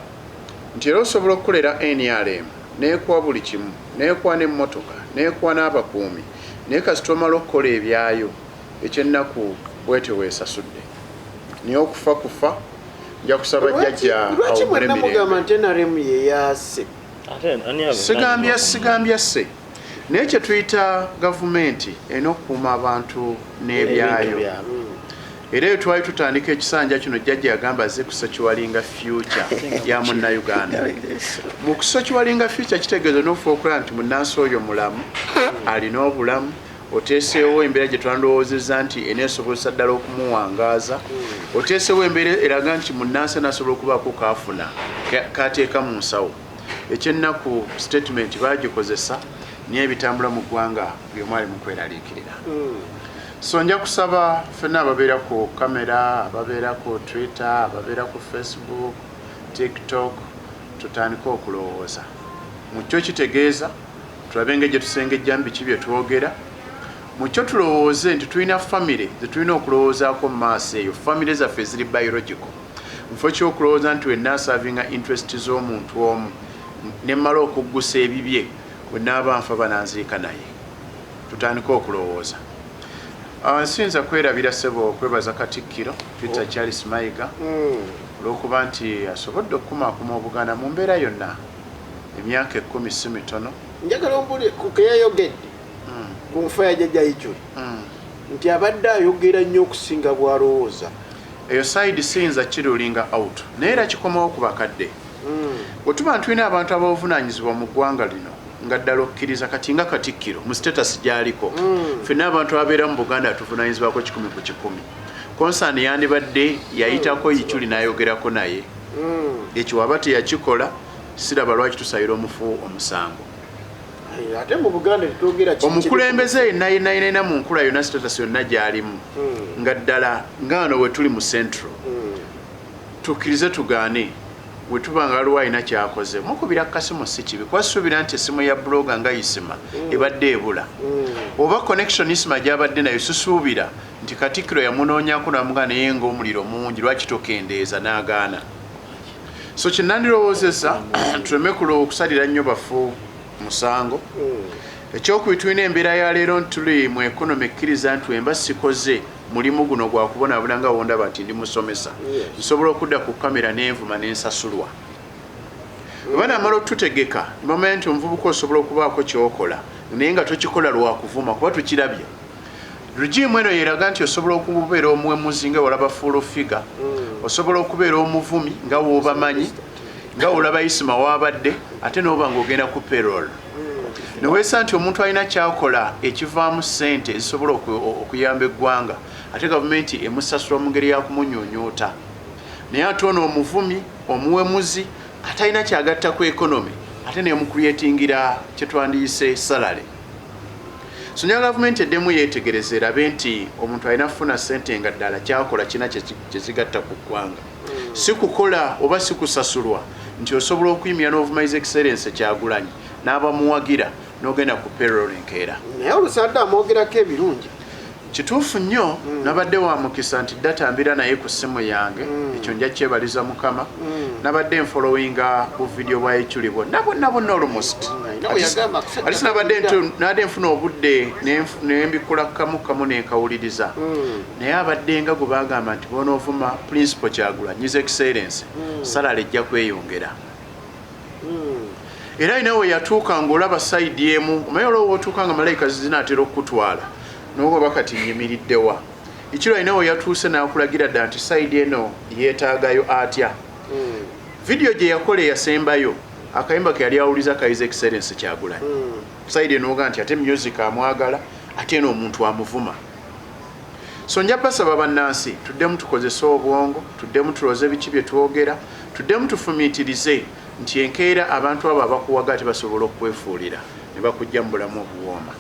Speaker 5: nti era osobola okukolera NRM neekuwa buli kimu, neekuwa n'emmotoka, neekuwa n'abakuumi, naye kasita omala okukola ebyayo, ekyennaku bwetyo weesasudde. Naye okufa kufa. Nja kusaba jjajja
Speaker 3: Lwaki
Speaker 5: awummule
Speaker 3: mwenna mugamba
Speaker 5: mirembe.
Speaker 3: nti NRM yeyaase?
Speaker 5: Sigambya, sigambya sse, naye kye tuyita gavumenti erina okukuuma abantu n'ebyayo. Era eyo twali tutandika ekisanja kino, jjajja yagamba azze kusecuringa future ya Munnayuganda. Mu kusecuringa future kitegeeza n'okufa okulaba nti munnansi oyo mulamu, alina obulamu, oteeseewo embeera gye twandowoozezza nti eneesobozesa ddala okumuwangaaza, oteeseewo embeera eraga nti munnansi anaasobola okubaako kaafuna kateeka mu nsawo. Ekyennaku, statement baagikozesa, naye ebitambula mu ggwanga byomwali ali mu kweraliikirira. So nja kusaba ffenna ababeera ku kamera, ababeera ku Twitter, ababeera ku Facebook, TikTok, tutandike okulowooza mu kyo kitegeeza, tulabe engeri gye tusengejjamu biki bye twogera. Mu kyo tulowooze nti tulina famire ze tulina okulowoozaako mu maaso eyo, famire zaffe eziri biological, nfo kyokulowooza nti wenna aservinga interest z'omuntu omu nemmala okuggusa ebibye, wenaaba nfa bananziika. Naye tutandike okulowooza. Nsinza kwerabira, ssebo, okwebaza Katikkiro Peter Charles Mayiga olw'okuba nti asobodde okukumaakuma Obuganda mu mbeera yonna. Emyaka 10 si mitono.
Speaker 3: Njagala ombuli ku keyayogedde ku nfa ya jjajja Iculi, nti abadde ayogera nnyo okusinga bw'alowooza.
Speaker 5: Eyo side siyinza kirulinga out, naye era kikomawo ku bakadde. Bwe tuba ntulina abantu ab'obuvunaanyizibwa mu ggwanga lino nga ddala okkiriza kati nga Katikkiro mu status gy'aliko, ffenna abantu ababeera mu Buganda tuvunaanyizibwako 100%. Concern yandibadde yayitako Iculi n'ayogerako naye. Ekyo waba teyakikola, siraba lwaki tusabira omufu omusango.
Speaker 3: Ate mu Buganda tetwogera
Speaker 5: Omukulembeze yenna yenna yenna mu nkula yonna, status yonna gy'alimu, nga ddala nga wano we tuli mu Central. Tukkirize tugaane, bwe tuba nga waliwo alina kyakoze, mukubira kasimu si kibi, kuba suubira nti essimu ya blogger nga Isima ebadde ebula oba connection Isima gyabadde nayo. Sisuubira nti Katikkiro yamunoonyako namugaa, naye nga omuliro mungi, lwaki tokendeeza n'agaana? So kyenandirowoozezza, tuleme okusalira nnyo bafu musango. Ekyokubiri, tulina embeera ya leero nti tuli mu economy ekkiriza nti wemba sikoze mulimu guno gwakubonaabona nga wondaba nti ndi musomesa, nsobola okudda ku kamera nenvuma nensasulwa. Oba namala otutegeka nebamanya nti omuvubuka osobola okubaako kyokola naye nga tokikola lwakuvuma, kuba tukirabye regime eno yeraga nti osobola okubeera omuwemuzi nga walaba Full Figure, osobola okubeera omuvumi nga wobamanyi, nga wolaba Isima wabadde, ate noba nga ogenda ku payroll neweesa nti omuntu alina kyakola ekivaamu ssente ezisobola okuyamba eggwanga, ate gavumenti emusasula mu ngeri yakumunyunyuuta. Naye ate ono omuvumi, omuwemuzi, atalina kyagatta ku economy, ate nemucreatingira kyetwandiyise salary. So nya gavumenti eddemu yeetegereza, erabe nti omuntu alina kufuna ssente nga ddala kyakola kina kyekigatta ku ggwanga, si kukola oba si kusasulwa nti osobola okuyimira n'ovuma His Excellence Kyagulanyi n'abamuwagira n'ogenda ku payroll enkeera.
Speaker 3: Naye olusadde amwogerako ebirungi.
Speaker 5: Kituufu nnyo. Nabadde wa mukisa nti data mbeera naye ku ssimu yange, ekyo nja kyebaliza Mukama. Nabadde nfollowinga bu video bwa Eculi bwonna bwonna bwonna almost.
Speaker 3: Alina bwe yagamba
Speaker 5: At least nabadde nfuna obudde nembikula kamu kamu nenkawuliriza, naye abadde nga gwe bagamba nti bonoovuma Principal Kyagulanyi, His Excellence, salary ejja kweyongera. Era alina we yatuuka ng'olaba side emu, omanyi olwo wootuuka nga malayika zinaatera okukutwala nogoba kati nyimiriddewa. Ekiro alina we yatuuse n'akulagira dda nti side eno yeetaagayo atya. Vidiyo gye yakola eyasembayo, akayimba ke yali awuliza ka His Excellence Kyagulanyi, side eno oga nti ate music amwagala, ate eno omuntu amuvuma. So nja basaba bannansi tuddemu tukozese obwongo, tuddemu tulooze biki bye twogera, tuddemu tufumiitirize nti enkeera abantu abo abakuwaga tebasobola okwefuulira ne bakujja mu bulamu obuwooma.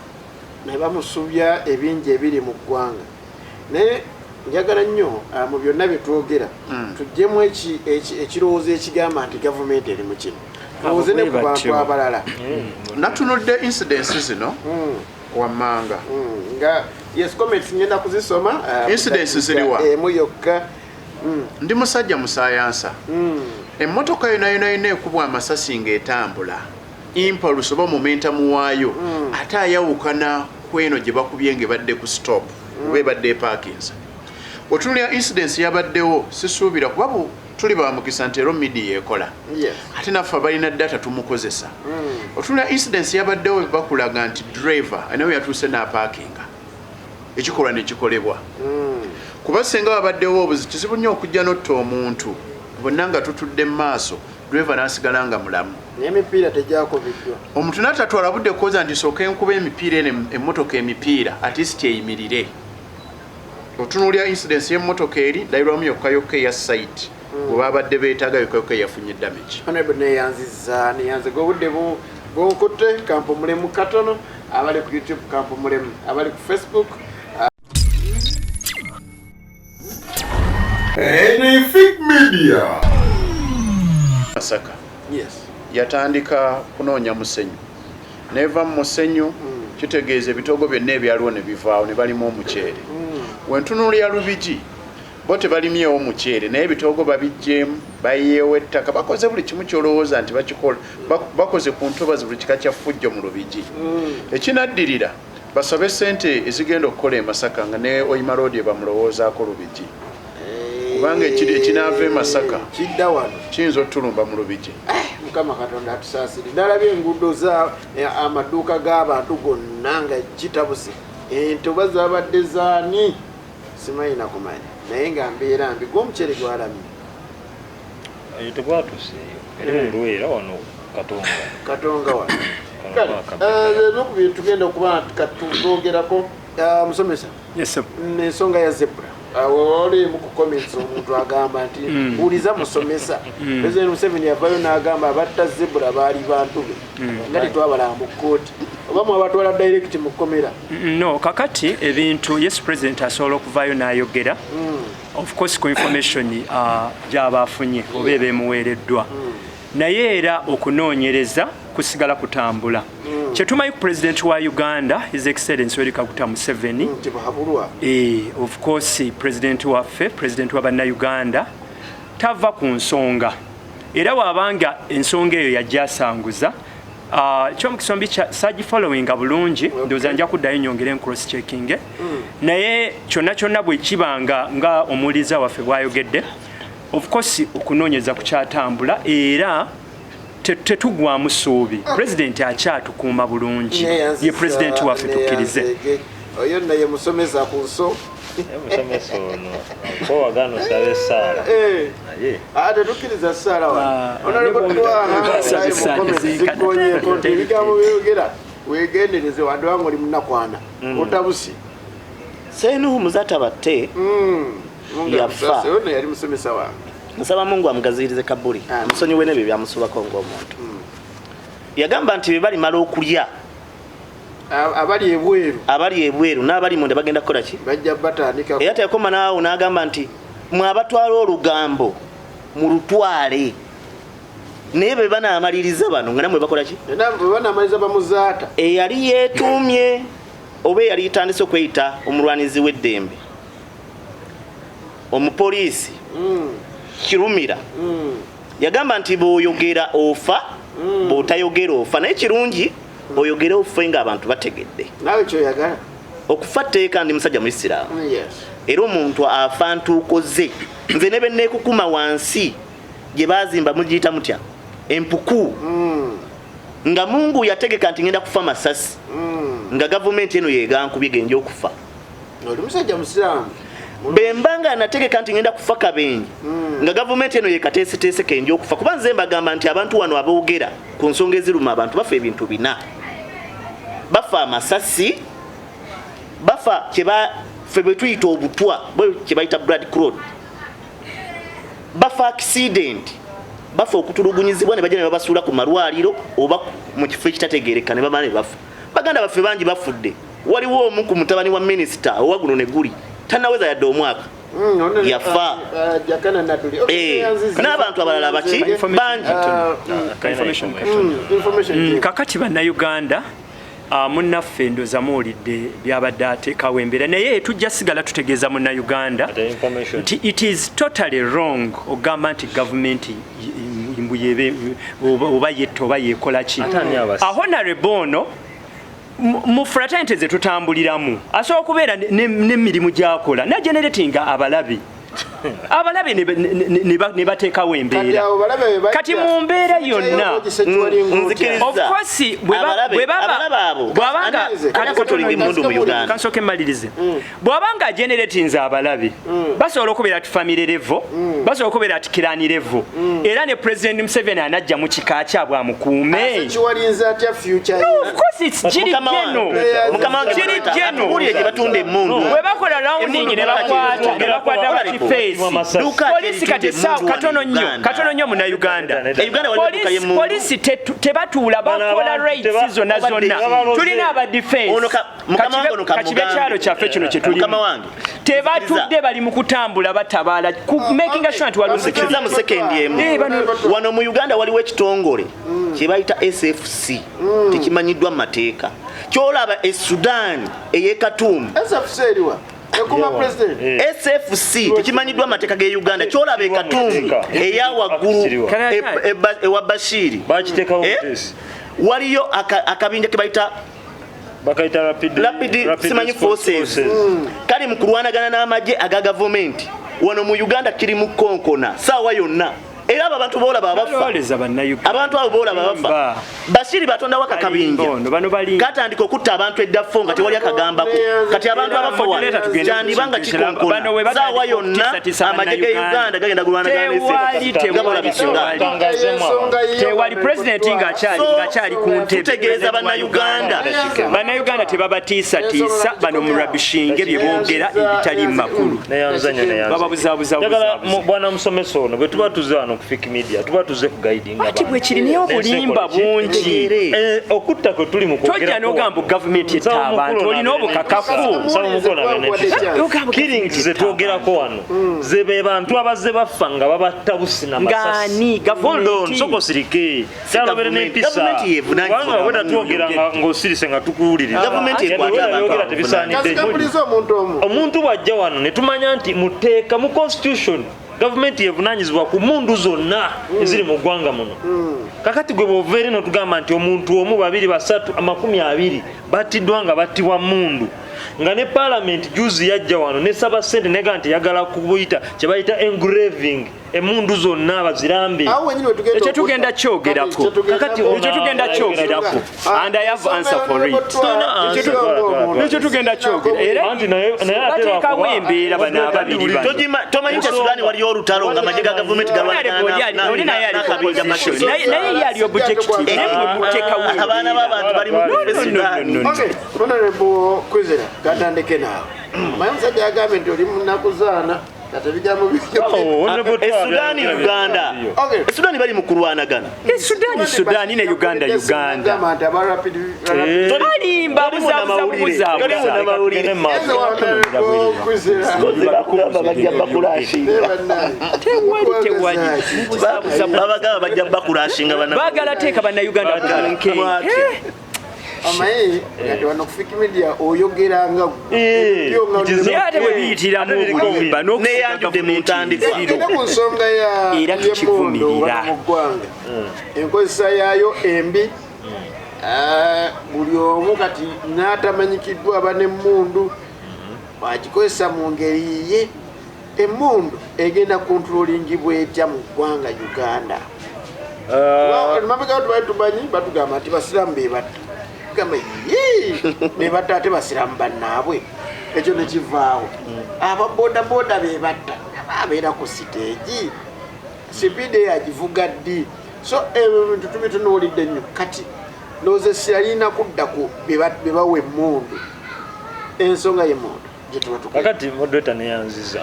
Speaker 3: Naye bamusubya ebingi ebiri mu ggwanga. Naye njagala nnyo mu byonna bye twogera tuggyemu ekirowoozo ekigamba nti gavumenti eri mu kino, tulowooze ne ku bantu abalala.
Speaker 5: Natunudde incidents zino wammanga.
Speaker 3: Nga yes, comments ngenda kuzisoma.
Speaker 5: Incidents ziriwa?
Speaker 3: Emu yokka.
Speaker 5: Ndi musajja musayansa. Emmotoka yona yona yona ekubwa amasasi ng'etambula, impulse oba momentum waayo ate ayawukana ku eno gye bakubye ng'ebadde ku stop oba ebadde eparkinze. Otunulira incidence yabaddewo, sisuubira kuba tuli bamukisa nti ero media ekola, ate naffe abalina data tumukozesa. Otunulira incidence yabaddewo, bakulaga nti driver alina we yatuuse n'aparkinga, ekikolwa nekikolebwa. Kuba singa wabaddewo obuzi, kizibu nnyo okujja n'otta omuntu bonna nga tutudde mu maaso, driver n'asigala nga mulamu.
Speaker 3: N'emipiira tegyakubiddwa.
Speaker 5: Omuntu n'atatwala budde kukoza nti sooka enkuba emipiira eno emmotoka emipiira at least eyimirire. Otunuulira incidence y'emmotoka eri ndabirwamu yokka yokka eya site bwe babadde beetaaga yokka yokka eyafunye damage.
Speaker 3: Honorable, neyanziza, neyanziga. Obudde bunkutte, kampumulemu katono. Abali ku YouTube kampumulemu, abali ku Facebook.
Speaker 6: Anything Media.
Speaker 5: Masaka
Speaker 3: Yes.
Speaker 5: Yatandika kunoonya musenyu, neva mu musenyu, kitegeeza ebitoogo byonna ebyaliwo ne bivaawo ne balimu omuceere. Wentunuulira Lubigi, bo tebalimyewo muceere, naye ebitoogo babiggyemu, bayiyeewo ettaka, bakoze buli kimu kyolowooza nti bakikola. Bakoze ku ntobazi buli kika kya ffujjo mu Lubigi. Ekinaddirira basabe sente ezigenda okukola e Masaka nga ne Oyima Road ebamulowoozaako Lubigi, kubanga ekinaava e Masaka
Speaker 3: kidda wano
Speaker 5: kiyinza otulumba mu Lubigi.
Speaker 3: Mukama Katonda atusaasire. Nalabye enguudo za amaduuka g'abantu gonna nga kitabuse. Entoba zabadde zaani simanyi nakumanya, naye nga mbeera mbi. Gwomuceere gwalamye.
Speaker 4: Eyo tegwatuuseeyo, eri mu Lwera wano Katonga.
Speaker 3: Katonga wano.
Speaker 4: Kano
Speaker 3: Kale, ebimu ku bintu tugenda okuba katwogerako, musomesa,
Speaker 1: Yes, sir.
Speaker 3: Ensonga ya zebra. Walimu ku comments omuntu agamba nti buuliza musomesa, President Museveni yavayo n'agamba abatta zebra baali bantu be, nga tetwabalaba mu kkooti. Oba mwabatwala direct mu kkomera?
Speaker 1: No, kakati ebintu, yes, president asobola okuvaayo n'ayogera, of course, ku information gy'aba afunye oba eba emuweereddwa, naye era okunoonyereza kusigala kutambula. Kyetumanyi ku president wa Uganda, His Excellence Yoweri Kaguta Museveni,
Speaker 3: Nti buhabulwa.
Speaker 1: Of course, president waffe, president wa bannayuganda, tava ku nsonga, era wabanga ensonga eyo yajja asanguza. Kyomukisa ombi sagifollowinga bulungi, ndowooza nja kuddayo nyongere cross checking, naye kyonna kyonna bwe kiba nga omuwuliriza waffe bw'ayogedde, of course okunoonyeza kukyatambula, era tetugwamu ssuubi. President akyatukuuma bulungi, ye president waffe, tukkirize.
Speaker 3: Oyo nno ye musomesa ku nso.
Speaker 4: Musomesa ono ko wagana osaba essaala, naye
Speaker 3: Ate tukkiriza ssaala wano.
Speaker 1: Ah,
Speaker 3: Honorable Twaha,
Speaker 1: Saba essaala
Speaker 3: mu zikonyeeko nti ebigambo byogera wegendereze, wadde oli munakwana otabusi.
Speaker 2: Senuhu Muzata Batte yafa.
Speaker 3: Ono yali musomesa wange.
Speaker 2: Nsaba Mungu amugaziyirize kabuli,
Speaker 3: Amen.
Speaker 2: amusonyiwe n'ebyo byamusobako ng'omuntu. Yagamba nti bwe balimala okulya
Speaker 3: Abali ebweru,
Speaker 2: abali ebweru n'abali munda bagenda kukola ki?
Speaker 3: Bajja batandika.
Speaker 2: Era teyakoma naawo, n'agamba nti mwe abatwala olugambo mulutwale, naye bwe banaamaliriza bano nga namwe bakola ki?
Speaker 3: Era bwe banamaliza bamuzaata.
Speaker 2: Eyali yeetuumye oba eyali yetandise okweyita omulwanizi w'eddembe, omupoliisi Kirumira, yagamba nti bw'oyogera ofa, bw'otayogera ofa, naye kirungi oyogere ofe ng'abantu bategedde.
Speaker 3: Naawe kyoyagala.
Speaker 2: Okufa tteeka, ndi musajja muisiraamu. Era omuntu afa ntuuko ze. Nze ne benneekukuma wansi gye bazimba, mugiyita mutya, empuku, nga Mungu yategeka nti ngenda kufa masasi, nga gavumenti eno yegankubye, genja okufa.
Speaker 3: Oli musajja musiraamu.
Speaker 2: Bemba nga nategeka nti ngenda kufa kabenje, nga gavumenti eno yekateeseteese, kenja okufa. Kuba nze mbagamba nti abantu wano aboogera ku nsonga eziruma abantu bafa ebintu bina: bafa amasasi, bafa kyeba ffe bwe tuyita obutwa, bwe kyebayita blood clot, bafa accident, bafa okutulugunyizibwa ne bajja ne babasuula ku malwaliro oba mu kifo ekitategeereka ne bamala ne bafa. Baganda baffe bangi bafudde. Waliwo omu ku mutabani wa minisita owa guno ne guli tanaweza yadde omwaka, yafa.
Speaker 3: Jakana Nadduli.
Speaker 2: N'abantu abalala baki bangi.
Speaker 1: Information.
Speaker 3: Information.
Speaker 1: Kakati bannayuganda, munnaffe ndoza muwulidde byabadde ateekawo embeera, naye tujja sigala tutegeeza munnayuganda
Speaker 4: Ate information.
Speaker 1: nti it is totally wrong ogamba nti gavumenti mbu yebe oba yetta oba yekola ki.
Speaker 4: Ate ani abasi?
Speaker 1: Honorable ono mu fraternity ze tutambuliramu asobola okubeera n'emirimu gy'akola nageneratinga abalabe, abalabe ne bateekawo
Speaker 3: Kati
Speaker 1: embeera.
Speaker 3: abo balabe be bajja.
Speaker 1: Kati mu mbeera yonna,
Speaker 2: Nzikiriza.
Speaker 1: of course, bwe baba
Speaker 2: Abalabe abo.
Speaker 1: bw'abanga
Speaker 3: Analize.
Speaker 2: Ani acontrolling emmundu mu Uganda?
Speaker 1: Kansooke mmalirize. Bw'abanga ageneratinze abalabe, basobola okubeera at family level, basobola okubeera at clan level, era ne President Museveni anajja mu kika kyabwe amukuume.
Speaker 3: Kiwalinza atya future?
Speaker 1: No, of course it's kiri
Speaker 2: Mukama wange,
Speaker 1: geno.
Speaker 2: mukama wange,
Speaker 1: Kiri geno.
Speaker 2: atubuulire gye batunda emmundu.
Speaker 1: Bwe bakola rounding ne bakwata bakiface
Speaker 2: Duka
Speaker 1: polisi kati
Speaker 2: eritunda
Speaker 1: sawa
Speaker 2: emmundu
Speaker 1: katono
Speaker 2: wano
Speaker 1: nnyo,
Speaker 2: Uganda.
Speaker 1: katono nnyo munnayuganda.
Speaker 2: E Uganda waliwo edduuka y'emmundu.
Speaker 1: Polisi tebatuula,
Speaker 4: Bano
Speaker 1: bakola
Speaker 4: abantu
Speaker 1: rights zonna zonna.
Speaker 4: tebaloze.
Speaker 1: Tulina aba defense.
Speaker 2: Ono mukama wange ono
Speaker 1: Kakibe
Speaker 2: kamugambe.
Speaker 1: kyalo kyaffe kino kye
Speaker 2: Mukama
Speaker 1: tulimu,
Speaker 2: wange,
Speaker 1: tebatudde, bali mu kutambula batabaala ku making sure nti waliwo
Speaker 2: nzikiriza mu
Speaker 1: security.
Speaker 2: sekendi emu.
Speaker 1: Eh,
Speaker 2: Wano mu Uganda waliwo ekitongole kye bayita SFC, tekimanyiddwa mu mateeka. Kyolaba e Sudan ey'e Khartoum.
Speaker 3: SFC eriwa ekuma president?
Speaker 2: SFC tekimanyiddwa mu mateeka ge Uganda. Kyolaba e Khartoum eya waggulu, ewa Bashiri,
Speaker 4: Bakiteekawo
Speaker 2: Eh?
Speaker 4: buteesi.
Speaker 2: Waliyo akabinja ke bayita
Speaker 4: Bakayita rapid,
Speaker 2: rapid simanyi
Speaker 4: response
Speaker 2: forces, kali mu kulwanagana n'amagye aga gavumenti. Wano mu Uganda kiri mu konkona saawa yonna, era abo abantu boolaba abafa,
Speaker 1: Balowoleza bannayuganda.
Speaker 2: abantu abo boolaba abafa,
Speaker 1: Ba.
Speaker 2: Bashiri batondawo akakabinja
Speaker 1: Ono, bano bali
Speaker 2: katandika okutta abantu eddafo nga tewali akagambako. Kati abantu abafa wano
Speaker 1: Moderator, tugende
Speaker 2: kyandiba nga
Speaker 1: ku kintu ekirala. Bano we
Speaker 2: kikonkona
Speaker 1: batandika
Speaker 2: saawa yonna,
Speaker 1: okutiisatiisa
Speaker 2: amagye ge
Speaker 1: bannayuganda.
Speaker 2: Uganda gagenda kulwanagana
Speaker 1: Tewali,
Speaker 2: nga bolaba
Speaker 1: tewali,
Speaker 2: Sudan.
Speaker 4: tewali.
Speaker 1: Tewali president
Speaker 2: So,
Speaker 1: ng'akyali ku ntebe.
Speaker 2: tutegeeza bannayuganda.
Speaker 1: Bannayuganda tebabatiisatiisa bano mu rabishinge bye boogera ebitali mu makulu.
Speaker 4: Neyanza nnyo, neyanza.
Speaker 1: Bababuzaabuza.
Speaker 4: Njagala bwana musomesa ono bwe tuba tuze wano ku Fik Media tuba tuze kuguidinga
Speaker 1: Ati bwe kiri, naye obulimba bungi.
Speaker 4: Eh, okutta kwe tuli mu
Speaker 1: Tojja n'ogamba gavumenti etta abantu, olina obukakafu. Ogamba
Speaker 4: Killings zetwogerako wano ze be bantu abazze bafa nga babatta busina.
Speaker 1: Ng'ani? Gavumenti?
Speaker 4: Soko sirike kyalobere n'empisa.
Speaker 2: Gavumenti yevunaanyizibwa.
Speaker 4: Kubanga weda twogera ng'osirise nga tukuwuliriza.
Speaker 2: Gavumenti
Speaker 4: Yadde
Speaker 2: ekwata
Speaker 4: weda
Speaker 2: abantu
Speaker 4: byogera
Speaker 2: abavunaanyizibwa.
Speaker 4: tebisaanidde.
Speaker 3: Kazigabuliza omuntu omu.
Speaker 4: Omuntu bw'ajja wano ne tumanya nti mu tteeka, mu constitution, gavumenti yevunanyizibwa ku mundu zonna eziri mu ggwanga muno. Kakati gwe bwova eri notugamba nti omuntu omu, babiri, basatu, 20 battiddwa nga battibwa mundu, nga ne paalamenti juzi yajja wano nesaba sente nega nti yagala kubuyita kyebayita engraving emundu zonna bazirambe.
Speaker 3: Awo wenyini wetugenda.
Speaker 1: Ekyo tugenda kyogerako.
Speaker 4: Kakati
Speaker 1: Ekyo tugenda kyogerako. And I have answer for it. Ekyo tugenda kyogera. Era
Speaker 4: Anti naye ate
Speaker 1: bateekawo
Speaker 4: lwakuba-
Speaker 1: embeera bano ababiri bano.
Speaker 2: Tomanyi nti Sudaani waliyo olutalo nga amagye ga gavumenti
Speaker 1: Oli
Speaker 2: galwanagana
Speaker 1: naye ali
Speaker 2: n'akabinja
Speaker 1: opposition.
Speaker 2: katono.
Speaker 1: Naye ye ali objective. Naye mwe muteekawo
Speaker 2: Abaana
Speaker 1: embeera.
Speaker 2: b'abantu bali mu
Speaker 1: No, no, no,
Speaker 2: Sudaani.
Speaker 1: no, no.
Speaker 3: Okay, Honorable Kwizera, katandike naawe. Omanyi omusajja yagambye nti oli munakuzaana kati ebigambo
Speaker 4: Oh, Honorable
Speaker 2: E Sudaani,
Speaker 4: Twala,
Speaker 2: Uganda.
Speaker 3: Okay.
Speaker 2: E Sudaani bali mu kulwanagana.
Speaker 1: E Sudaani, Sudaani ne Uganda, Uganda.
Speaker 3: Gamba nti aba rapid
Speaker 4: Eh.
Speaker 1: Alimba,
Speaker 2: Toli
Speaker 1: buzaabuza,
Speaker 2: munnamawulire.
Speaker 1: buzaabuza.
Speaker 2: Toli munnamawulire.
Speaker 4: Tugende mu maaso.
Speaker 3: Honorable Kwizera.
Speaker 2: Bakugamba bajja bakulashinga.
Speaker 1: Tewali, tewali. Buzaabuza.
Speaker 2: Babagamba bajja bakulashinga bana.
Speaker 1: Baagala teeka bannayuganda ku
Speaker 2: Mwati.
Speaker 1: bunkenke.
Speaker 3: Omanyi kati wano ku Fik Media oyogera nga
Speaker 4: Eh, it is
Speaker 1: Naye ate bwe biyitiramu
Speaker 4: Ate biriko
Speaker 1: obulimba n'okusiga
Speaker 2: Neyanjudde mu
Speaker 1: gavumenti
Speaker 2: ntandikwa.
Speaker 1: enziro.
Speaker 3: Era ku nsonga ya
Speaker 1: Era
Speaker 3: y'emmundu
Speaker 1: tukivumirira.
Speaker 3: wano mu ggwanga, enkozesa yaayo embi. Buli omu kati n'atamanyikiddwa aba n'emmundu agikozesa mu ngeri yiye. Emmundu egenda controlingibwa etya mu ggwanga Uganda? Mabega tubali tumanyi batugamba nti basiraamu bebatta, gamba ye bebatta ate basiraamu bannaabwe, ekyo nekivaawo. Ababodaboda bebatta, abeera ku siteegi, sipiidi eyo agivuga ddi? So ebyo bintu tubitunuulidde nnyo. Kati ndowooza essira lirina kudda ku bebawa emmundu, ensonga y'emmundu gyetuba tukola.
Speaker 4: Kakati moderator, neyanziza,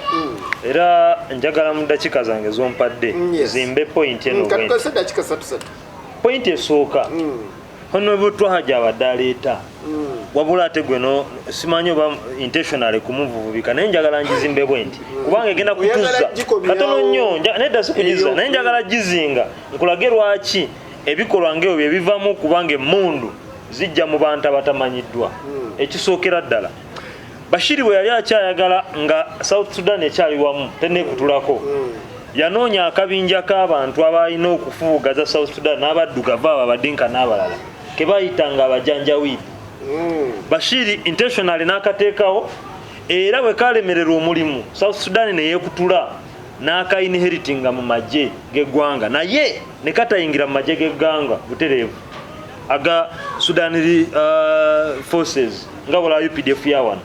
Speaker 4: era njagala mu dakiika zange zompadde zimbe point eno bwenti.
Speaker 3: Katukozese dakiika satu satu.
Speaker 4: Point esooka, Honorable Twaha gyabadde aleeta, wabula ate gwe no simanyi oba intentionally kumuvuvubika, naye njagala ngizimbe bwe nti kubanga egenda
Speaker 3: Oyagala
Speaker 4: kutuzza
Speaker 3: gikomyawo.
Speaker 4: katono nnyo. Nedda, si kugiza,
Speaker 3: Eyo.
Speaker 4: naye njagala gizinga nkulage lwaki ebikolwa ngaebyo bye bivamu, kubanga emmundu zijja mu bantu abatamanyiddwa. Ekisookera ddala, Bashiri bwe yali akyayagala nga South Sudan ekyali wamu tenekutulako, yanoonya akabinja k'abantu abalina okufuugaza South Sudan n'abaddugavu abo abadinka n'abalala kebayitanga abajanjawiidi. Bashiri intentionally n'akateekawo, era bwe kalemererwa omulimu South Sudan neyekutula, n'akainheritinga mu magye g'eggwanga, naye ne katayingira mu magye g'eggwanga butereevu aga Sudan Forces nga bwala UPDF yawano.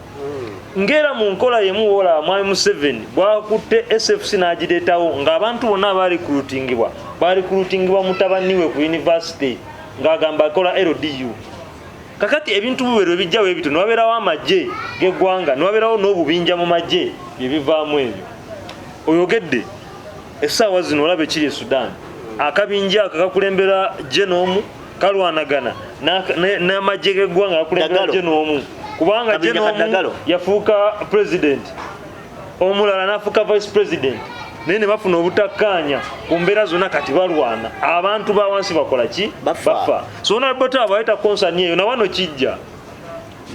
Speaker 4: Ngera mu nkola yemu wola mwami Museveni bwakutte SFC n'agireetawo ng'abantu bonna abarecruitingibwa barecruitingibwa mutabani we ku university ng'agamba akola LDU. Kakati ebintu biwero ebijjawo ebito, newabeerawo amagye g'eggwanga, newabeerawo n'obubinja mu magye, byebivaamu ebyo oyogedde. Essaawa zino olaba ekiri e Sudan, akabinja ako kakulembera genoomu kalwanagana n'amagye g'eggwanga gakulembera
Speaker 2: Dagalo.
Speaker 4: genoomu, kubanga
Speaker 2: Kabinja ka
Speaker 4: genoomu
Speaker 2: Dagalo.
Speaker 4: yafuuka president, omulala n'afuuka vice president, naye ne bafuna obutakkaanya ku mbeera zonna. Kati balwana, abantu ba wansi bakola ki?
Speaker 2: Bafa.
Speaker 4: So honorable abayita concern eyo nawano kijja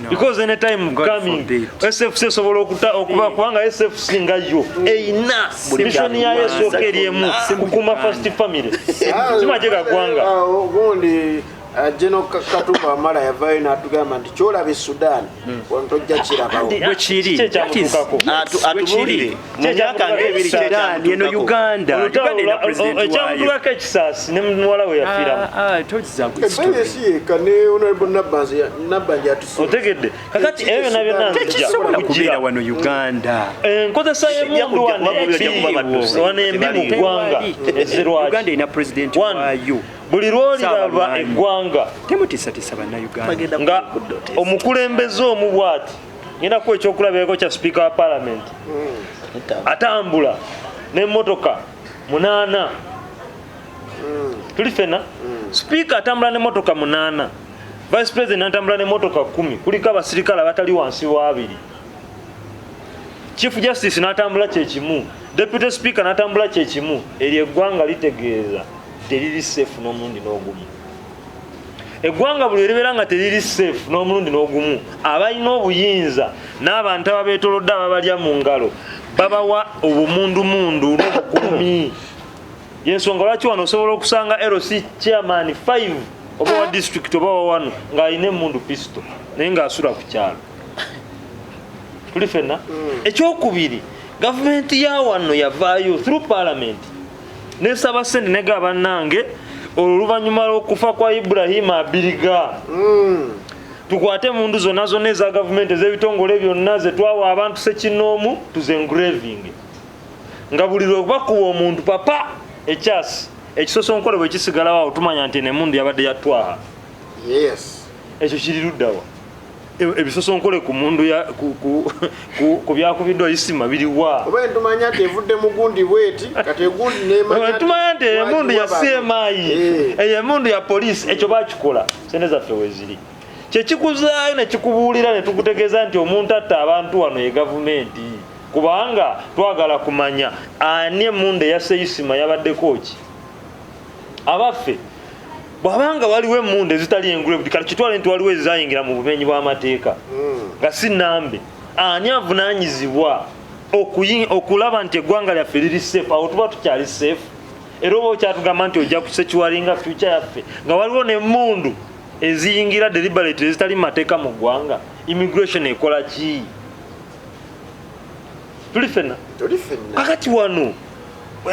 Speaker 4: because anytime
Speaker 1: God
Speaker 4: coming
Speaker 1: forbid.
Speaker 4: SFC esobola okuba, kubanga SFC nga yo eyina mission yayo esooka eri emu, kukuuma first family, si magye ga ggwanga.
Speaker 3: Awo, gundi General Katumba Wamala yavaayo n'atugamba nti kyolaba e Sudan wano tojja kirabawo.
Speaker 1: Bwe kiri.
Speaker 4: Kiki ekyamutuukako?
Speaker 2: Atubuulire mu myaka ng'ebiri.
Speaker 1: Sudan eno Uganda, Uganda erina president waayo.
Speaker 4: Ekyamutuukako ekisaasi ne muwala we yafiiramu.
Speaker 1: Ah, ah, tozza
Speaker 3: Ebbali si yekka, ne Honorable Nabbanja atusuubiza.
Speaker 4: Otegedde? Kakati ebyo byonna byonna nzija
Speaker 1: Tekisobola
Speaker 4: kujjira.
Speaker 1: kubeera wano Uganda.
Speaker 4: Enkozesa y'emmundu
Speaker 2: Kijja
Speaker 4: wano
Speaker 2: kujja kuba
Speaker 4: embi,
Speaker 2: kuba baddusi.
Speaker 4: wano embi mu ggwanga ezze lwaki?
Speaker 1: Uganda erina president
Speaker 4: One,
Speaker 1: waayo.
Speaker 4: buli lwoliraba
Speaker 1: Saabalwanyi.
Speaker 4: eggwanga
Speaker 1: Temutiisatiisa bannayuganda.
Speaker 4: nga omukulembeze omu bw'ati, ngenda kuwa ekyokulabirako kya sipiika wa palamenti atambula n'emmotoka munaana. Tuli fena. Speaker atambula n'emmotoka 8, vice president atambula n'emmotoka 10, kuliko abasirikale abatali wansi wa 2, chief justice n'atambula kyekimu, deputy speaker n'atambula kyekimu. Eryo eggwanga litegeeza teriri safe n'omulundi n'ogumu. Eggwanga buli eribeera nga teriri safe n'omulundi n'ogumu, abalina obuyinza n'abantu ababeetolodde ababalya mu ngalo babawa obumundumundu n'obukuumi. Yensonga lwaki wano osobola okusanga LC chairman 5 oba wa district oba wa wano ng'alina emundu pistol naye ng'asula ku kyalo. Tuli fenna. Ekyokubiri, gavumenti ya wano yavaayo through parliament nesaba sente nega bannange olwo oluvannyuma lw'okufa kwa Ibrahim Abiriga, tukwate emundu zonna zonna eza gavumenti ez'ebitongole byonna zetwawa abantu sekinoomu, tuze engraving nga buli lwe bakuba omuntu papa ekyasi ekisosonkole bwe kisigalawo awo tumanya nti eno emundu yabadde yatwaha. Ekyo kiri luddawa? Ebisosonkole ku mundu ku byakubiddwa Isima biriwa?
Speaker 3: Oba ntumanya nti evudde mu gundi bweti, kati egundi nemanya.
Speaker 4: Tumanya nti emundu ya CMI, eyo emundu ya poliisi. Ekyo bakikola sente zaffe weziri. Kyekikuzaayo nekikubuulira netukutegeeza nti omuntu atta abantu wano ye gavumenti, kubanga twagala kumanya ani emundu eyasse Isima yabaddeko ki. Abaffe, bwabanga waliwo emundu ezitali engraved, kati kitwale nti waliwo ezayingira mu bumenyi bw'amateeka nga si nambe, ani avunaanyizibwa okulaba nti eggwanga lyaffe liri safe? Awo tuba tukyali safe? Era oba okyatugamba nti ojja kusecuringa future yaffe nga waliwo n'emmundu eziyingira deliberate ezitali mu mateeka mu ggwanga? Immigration ekola ki? Tuli fenna.
Speaker 3: Tuli fenna.
Speaker 4: Kakati wano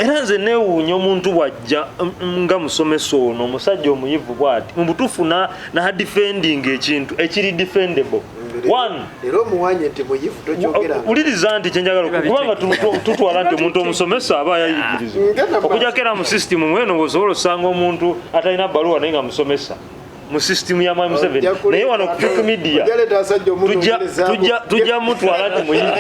Speaker 4: era nze neewuunya omuntu bw'ajja nga musomesa ono omusajja omuyivu bw'ati mu butuufu na defending ekintu ekiri defendable. One,
Speaker 3: Era omuwanye nti muyivu tokyogera.
Speaker 4: Wuliriza nti kyenjagala kubanga tutwala nti omuntu omusomesa aba yayigirizibwa.
Speaker 3: Ngenda
Speaker 4: Okujjako era mu system mweno osobola osanga omuntu atalina baluwa naye nga musomesa mu system ya Mwami Museveni, naye wano ku Fik Media tujja mutwala nti muyivu.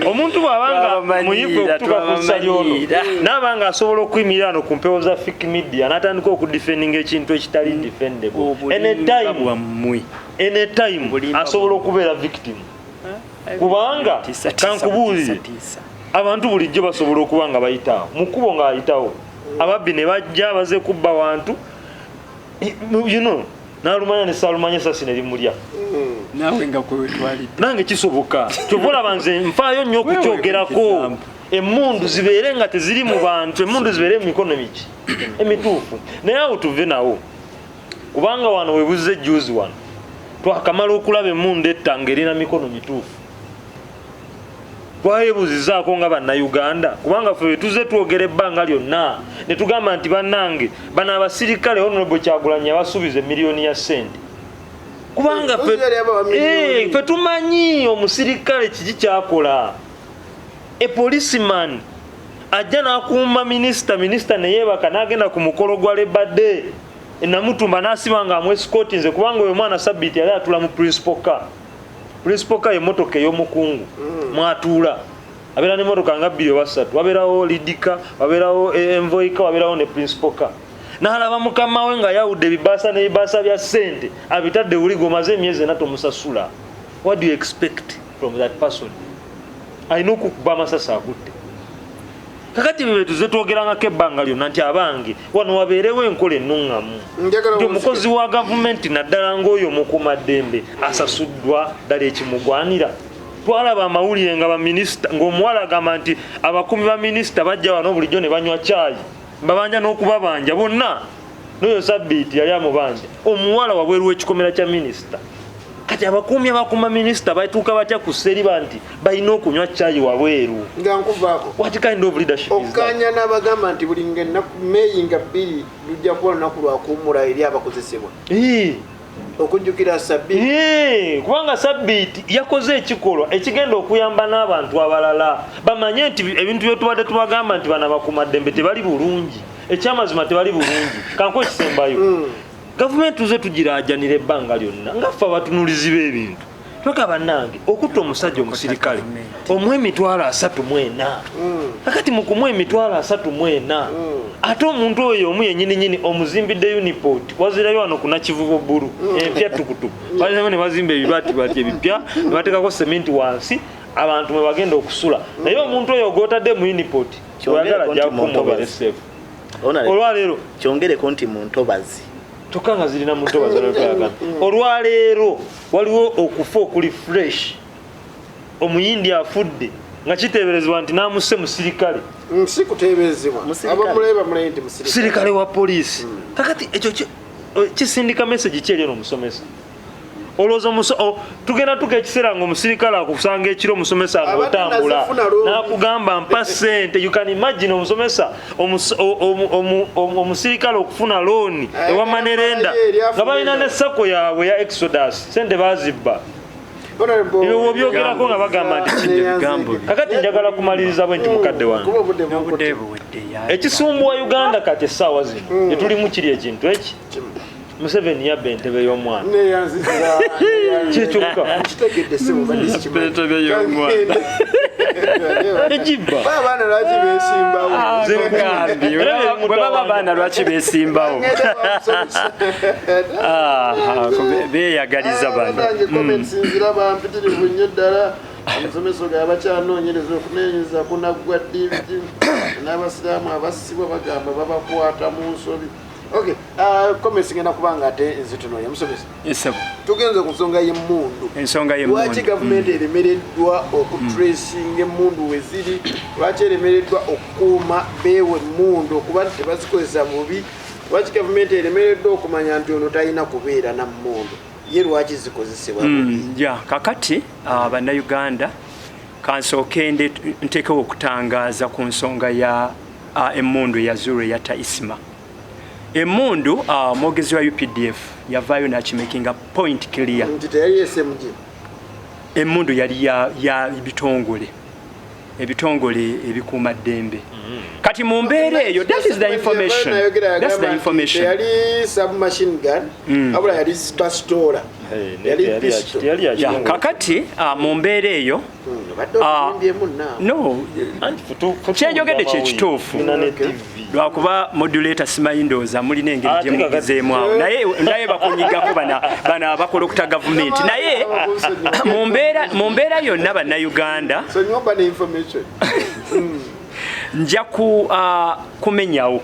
Speaker 4: Omuntu bw'abanga muyivu okutuuka ku ssa lyono
Speaker 1: Twabamanyiira.
Speaker 4: naaba nga asobola okuyimirira wano ku mpewo za Fik Media n'atandika okudefendinga ekintu ekitali defendable,
Speaker 1: Obulimba
Speaker 4: anytime,
Speaker 1: bwammwe.
Speaker 4: anytime
Speaker 1: Obulimba
Speaker 4: asobola okubeera victim, kubanga
Speaker 1: Tiisa, tiisa,
Speaker 4: kankubuulire,
Speaker 1: tiisa, tiisa.
Speaker 4: abantu bulijjo basobola okuba nga bayitawo mu kkubo ng'ayitawo ababbi ne bajja baze kubba wantu nalumanya ne saalumanya esasi ne limulya.
Speaker 1: Naawe nga kwewetwalidde.
Speaker 4: Nange kisoboka. Kyova olaba nze nfaayo nnyo okukyogerako.
Speaker 1: Wewe,
Speaker 4: Emundu zibeere nga teziri mu bantu, emundu zibeere mu mikono miki emituufu. Naye awo tuve nawo, kubanga wano webuze juzi wano twakamala okulaba emundu etta nga erina mikono mituufu. Twayebuuzizaako nga bannayuganda, kubanga ffe tuze twogera ebbanga lyonna ne tugamba nti bannange bano abasirikale Honorable Kyagulanyi yabasuubiza emiliyoni ya ssente, kubanga
Speaker 3: Ozi yali abawa miliyoni.
Speaker 4: Ffe tumanyi omusirikale kiki kyakola. E policeman ajja n'akuuma minisita, minisita neyeebaka n'agenda ku mukolo gwa Labor Day enamutumba n'asiba nga amwesikotinze, kubanga oyo mwana Sabiti yali atula mu principal car. Principal car emotoka ey'omukungu mwatuula, abeera n'emmotoka nga 2 oba 3, wabeerawo lead car, wabeerawo envoy car, wabeerawo ne principal car. N'alaba mukama we nga yawudde ebibaasa n'ebibaasa bya ssente abitadde buli gwomaze emyezi 4 tomusasula. What do you expect from that person? Alina okukuba amasasi akutte. Kakati bye tuze twogerangako ebbanga lyonna nti abange wano wabeerewo enkola ennuŋŋamu
Speaker 3: Njagala
Speaker 4: nti omukozi wa gavumenti naddala ng'oyo omukuumaddembe asasuddwa ddala ekimugwanira. Twalaba amawulire nga baminisita ng'omuwala agamba nti abakuumi ba minisita bajja wano bulijjo ne banywa caayi, babanja n'okubabanja bonna, n'oyo Sabbiiti yali amubanja omuwala wabweru w'ekikomera kya minisita. Kati abakuumi abakuuma minisita batuuka batya ku sseriba nti balina okunywa caayi wabweru?
Speaker 3: Nga nkuvaako.
Speaker 4: What kind of leadership is that?
Speaker 3: Okukanya n'abagamba nti buli nga ennaku Meeyi nga 2 lujja kuba lunaku lwakuwummula eri abakozesebwa okujjukira Sabbiiti.
Speaker 4: Kubanga Sabbiiti yakoze ekikolwa ekigenda okuyamba n'abantu abalala bamanye nti ebintu bye tubadde tubagamba nti bano abakuumaddembe tebali bulungi, ekyamazima tebali bulungi. Kankuwe ekisembayo. Gavumenti tuze tugiraajanira ebbanga lyonna nga ffe abatunuulizi b'ebintu. Twagamba bannange okutta omusajja omusirikale omuwa 340,000. Kakati mu kumuwa 340,000, ate omuntu oyo omu yennyininyini omuzimbidde uniport, wazirayo wano ku Nakivubo Bbulu empya tukutuku, bazirayo ne bazimba ebibaatibati ebipya ne bateekako sementi wansi abantu mwe bagenda okusula. Naye omuntu oyo gw'otadde mu uniport oyagala
Speaker 2: Kyongereko nti
Speaker 4: ajja
Speaker 2: mu
Speaker 4: kukumubere
Speaker 2: ntobazi.
Speaker 4: safe. Olwaleero
Speaker 2: Kyongereko nti mu ntobazi
Speaker 4: kyokka nga zirina mu ntobazi. Olwetwagala olwaleero waliwo okufa okuli fresh, omuyindi afudde nga kiteeberezebwa nti n'amusse musirikale.
Speaker 3: Si kuteeberezebwa.
Speaker 2: Musirikale.
Speaker 3: Abamulabe bamulaye nti musirikale.
Speaker 4: Sirikale wa poliisi. Kakati ekyo kisindika message ki eri eno omusomesa? Olowooza tugenda tuka ekiseera nga omusirikale akusanga ekiro, omusomesa, nga
Speaker 3: Abadde
Speaker 4: otambula,
Speaker 3: nazifuna looni.
Speaker 4: n'akugamba mpa sente. You can imagine omusomesa omusirikale okufuna looni ewa money lender
Speaker 3: eri afuna
Speaker 4: nga balina
Speaker 3: endala.
Speaker 4: ne SACCO yaabwe ya Exodus, sente bazibba.
Speaker 3: Honorable-
Speaker 4: Ebyo bw'obyogerako nga bagamba nti
Speaker 1: Ebigambo bye.
Speaker 4: Kakati njagala kumaliriza bwe nti, mukadde wange,
Speaker 3: Kuba obudde
Speaker 1: N'obudde
Speaker 3: bukutte.
Speaker 1: buwedde.
Speaker 4: Ekisumbuwa Uganda kati essaawa zino etulimu kiri ekintu eki Museveni yabba entebe y'omwana.
Speaker 3: Neyanziza.
Speaker 4: Kyekyokka.
Speaker 3: Nkitegedde ssebo, badde sikimanyi.
Speaker 1: Entebe y'omwana.
Speaker 4: Egibba.
Speaker 3: Ba abaana lwaki beesimbawo?
Speaker 4: Nze
Speaker 1: Nkugambye,
Speaker 4: Era bye
Speaker 1: bwe baba abaana lwaki beesimbawo?
Speaker 3: Ngenda bamusomesa.
Speaker 1: Aha, beeyagaliza bano.
Speaker 3: Banange, comments nziraba mpitirivu nnyo ddala. Omusomesa oyo abakyanoonyereza, okunoonyereza kunaggwa ddi biki? N'abasiraamu abassibwa bagamba babakwata mu nsobi. Okay, comments ngenda kubanga ate nzitunoya. Musomesa,
Speaker 1: Ssebo.
Speaker 3: tugenze ku nsonga y'emmundu.
Speaker 1: Ensonga y'emmundu.
Speaker 3: Lwaki gavumenti eremereddwa okutracinga emmundu we ziri? Lwaki eremereddwa okukuuma beewa emmundu okuba nti tebazikozesa bubi? Lwaki gavumenti eremereddwa okumanya nti ono talina kubeera na mmundu ye? Lwaki zikozesebwa bubi?
Speaker 1: Ya kakati bannayuganda, kansooke nteekewo okutangaaza ku nsonga ya emmundu eyazuulwa eyatta Isima. Emmundu, omwogezi wa UPDF yavaayo nakimakinga point clear
Speaker 3: nti teyali SMG.
Speaker 1: Emmundu yali ya bitongole, ebitongole ebikuuma ddembe. Kati mu mbeera eyo, that is the information, that's the information.
Speaker 3: Teyali submachine gun, wabula yali bastola, yali pistol.
Speaker 1: Ya, kakati mu mbeera eyo,
Speaker 3: Obadde otulimbyemu naawe.
Speaker 1: No, kyenjogedde kyekituufu, lwakuba modulator simanyi, ndowooza mulina engeri
Speaker 4: Ate
Speaker 1: gyemugizeemu awo, naye bakunyigako bana abakola okuta gavumenti. Naye mu mbeera yonna, bannayuganda,
Speaker 3: Sonyiwa, oba ne information.
Speaker 1: Nja kumenyawo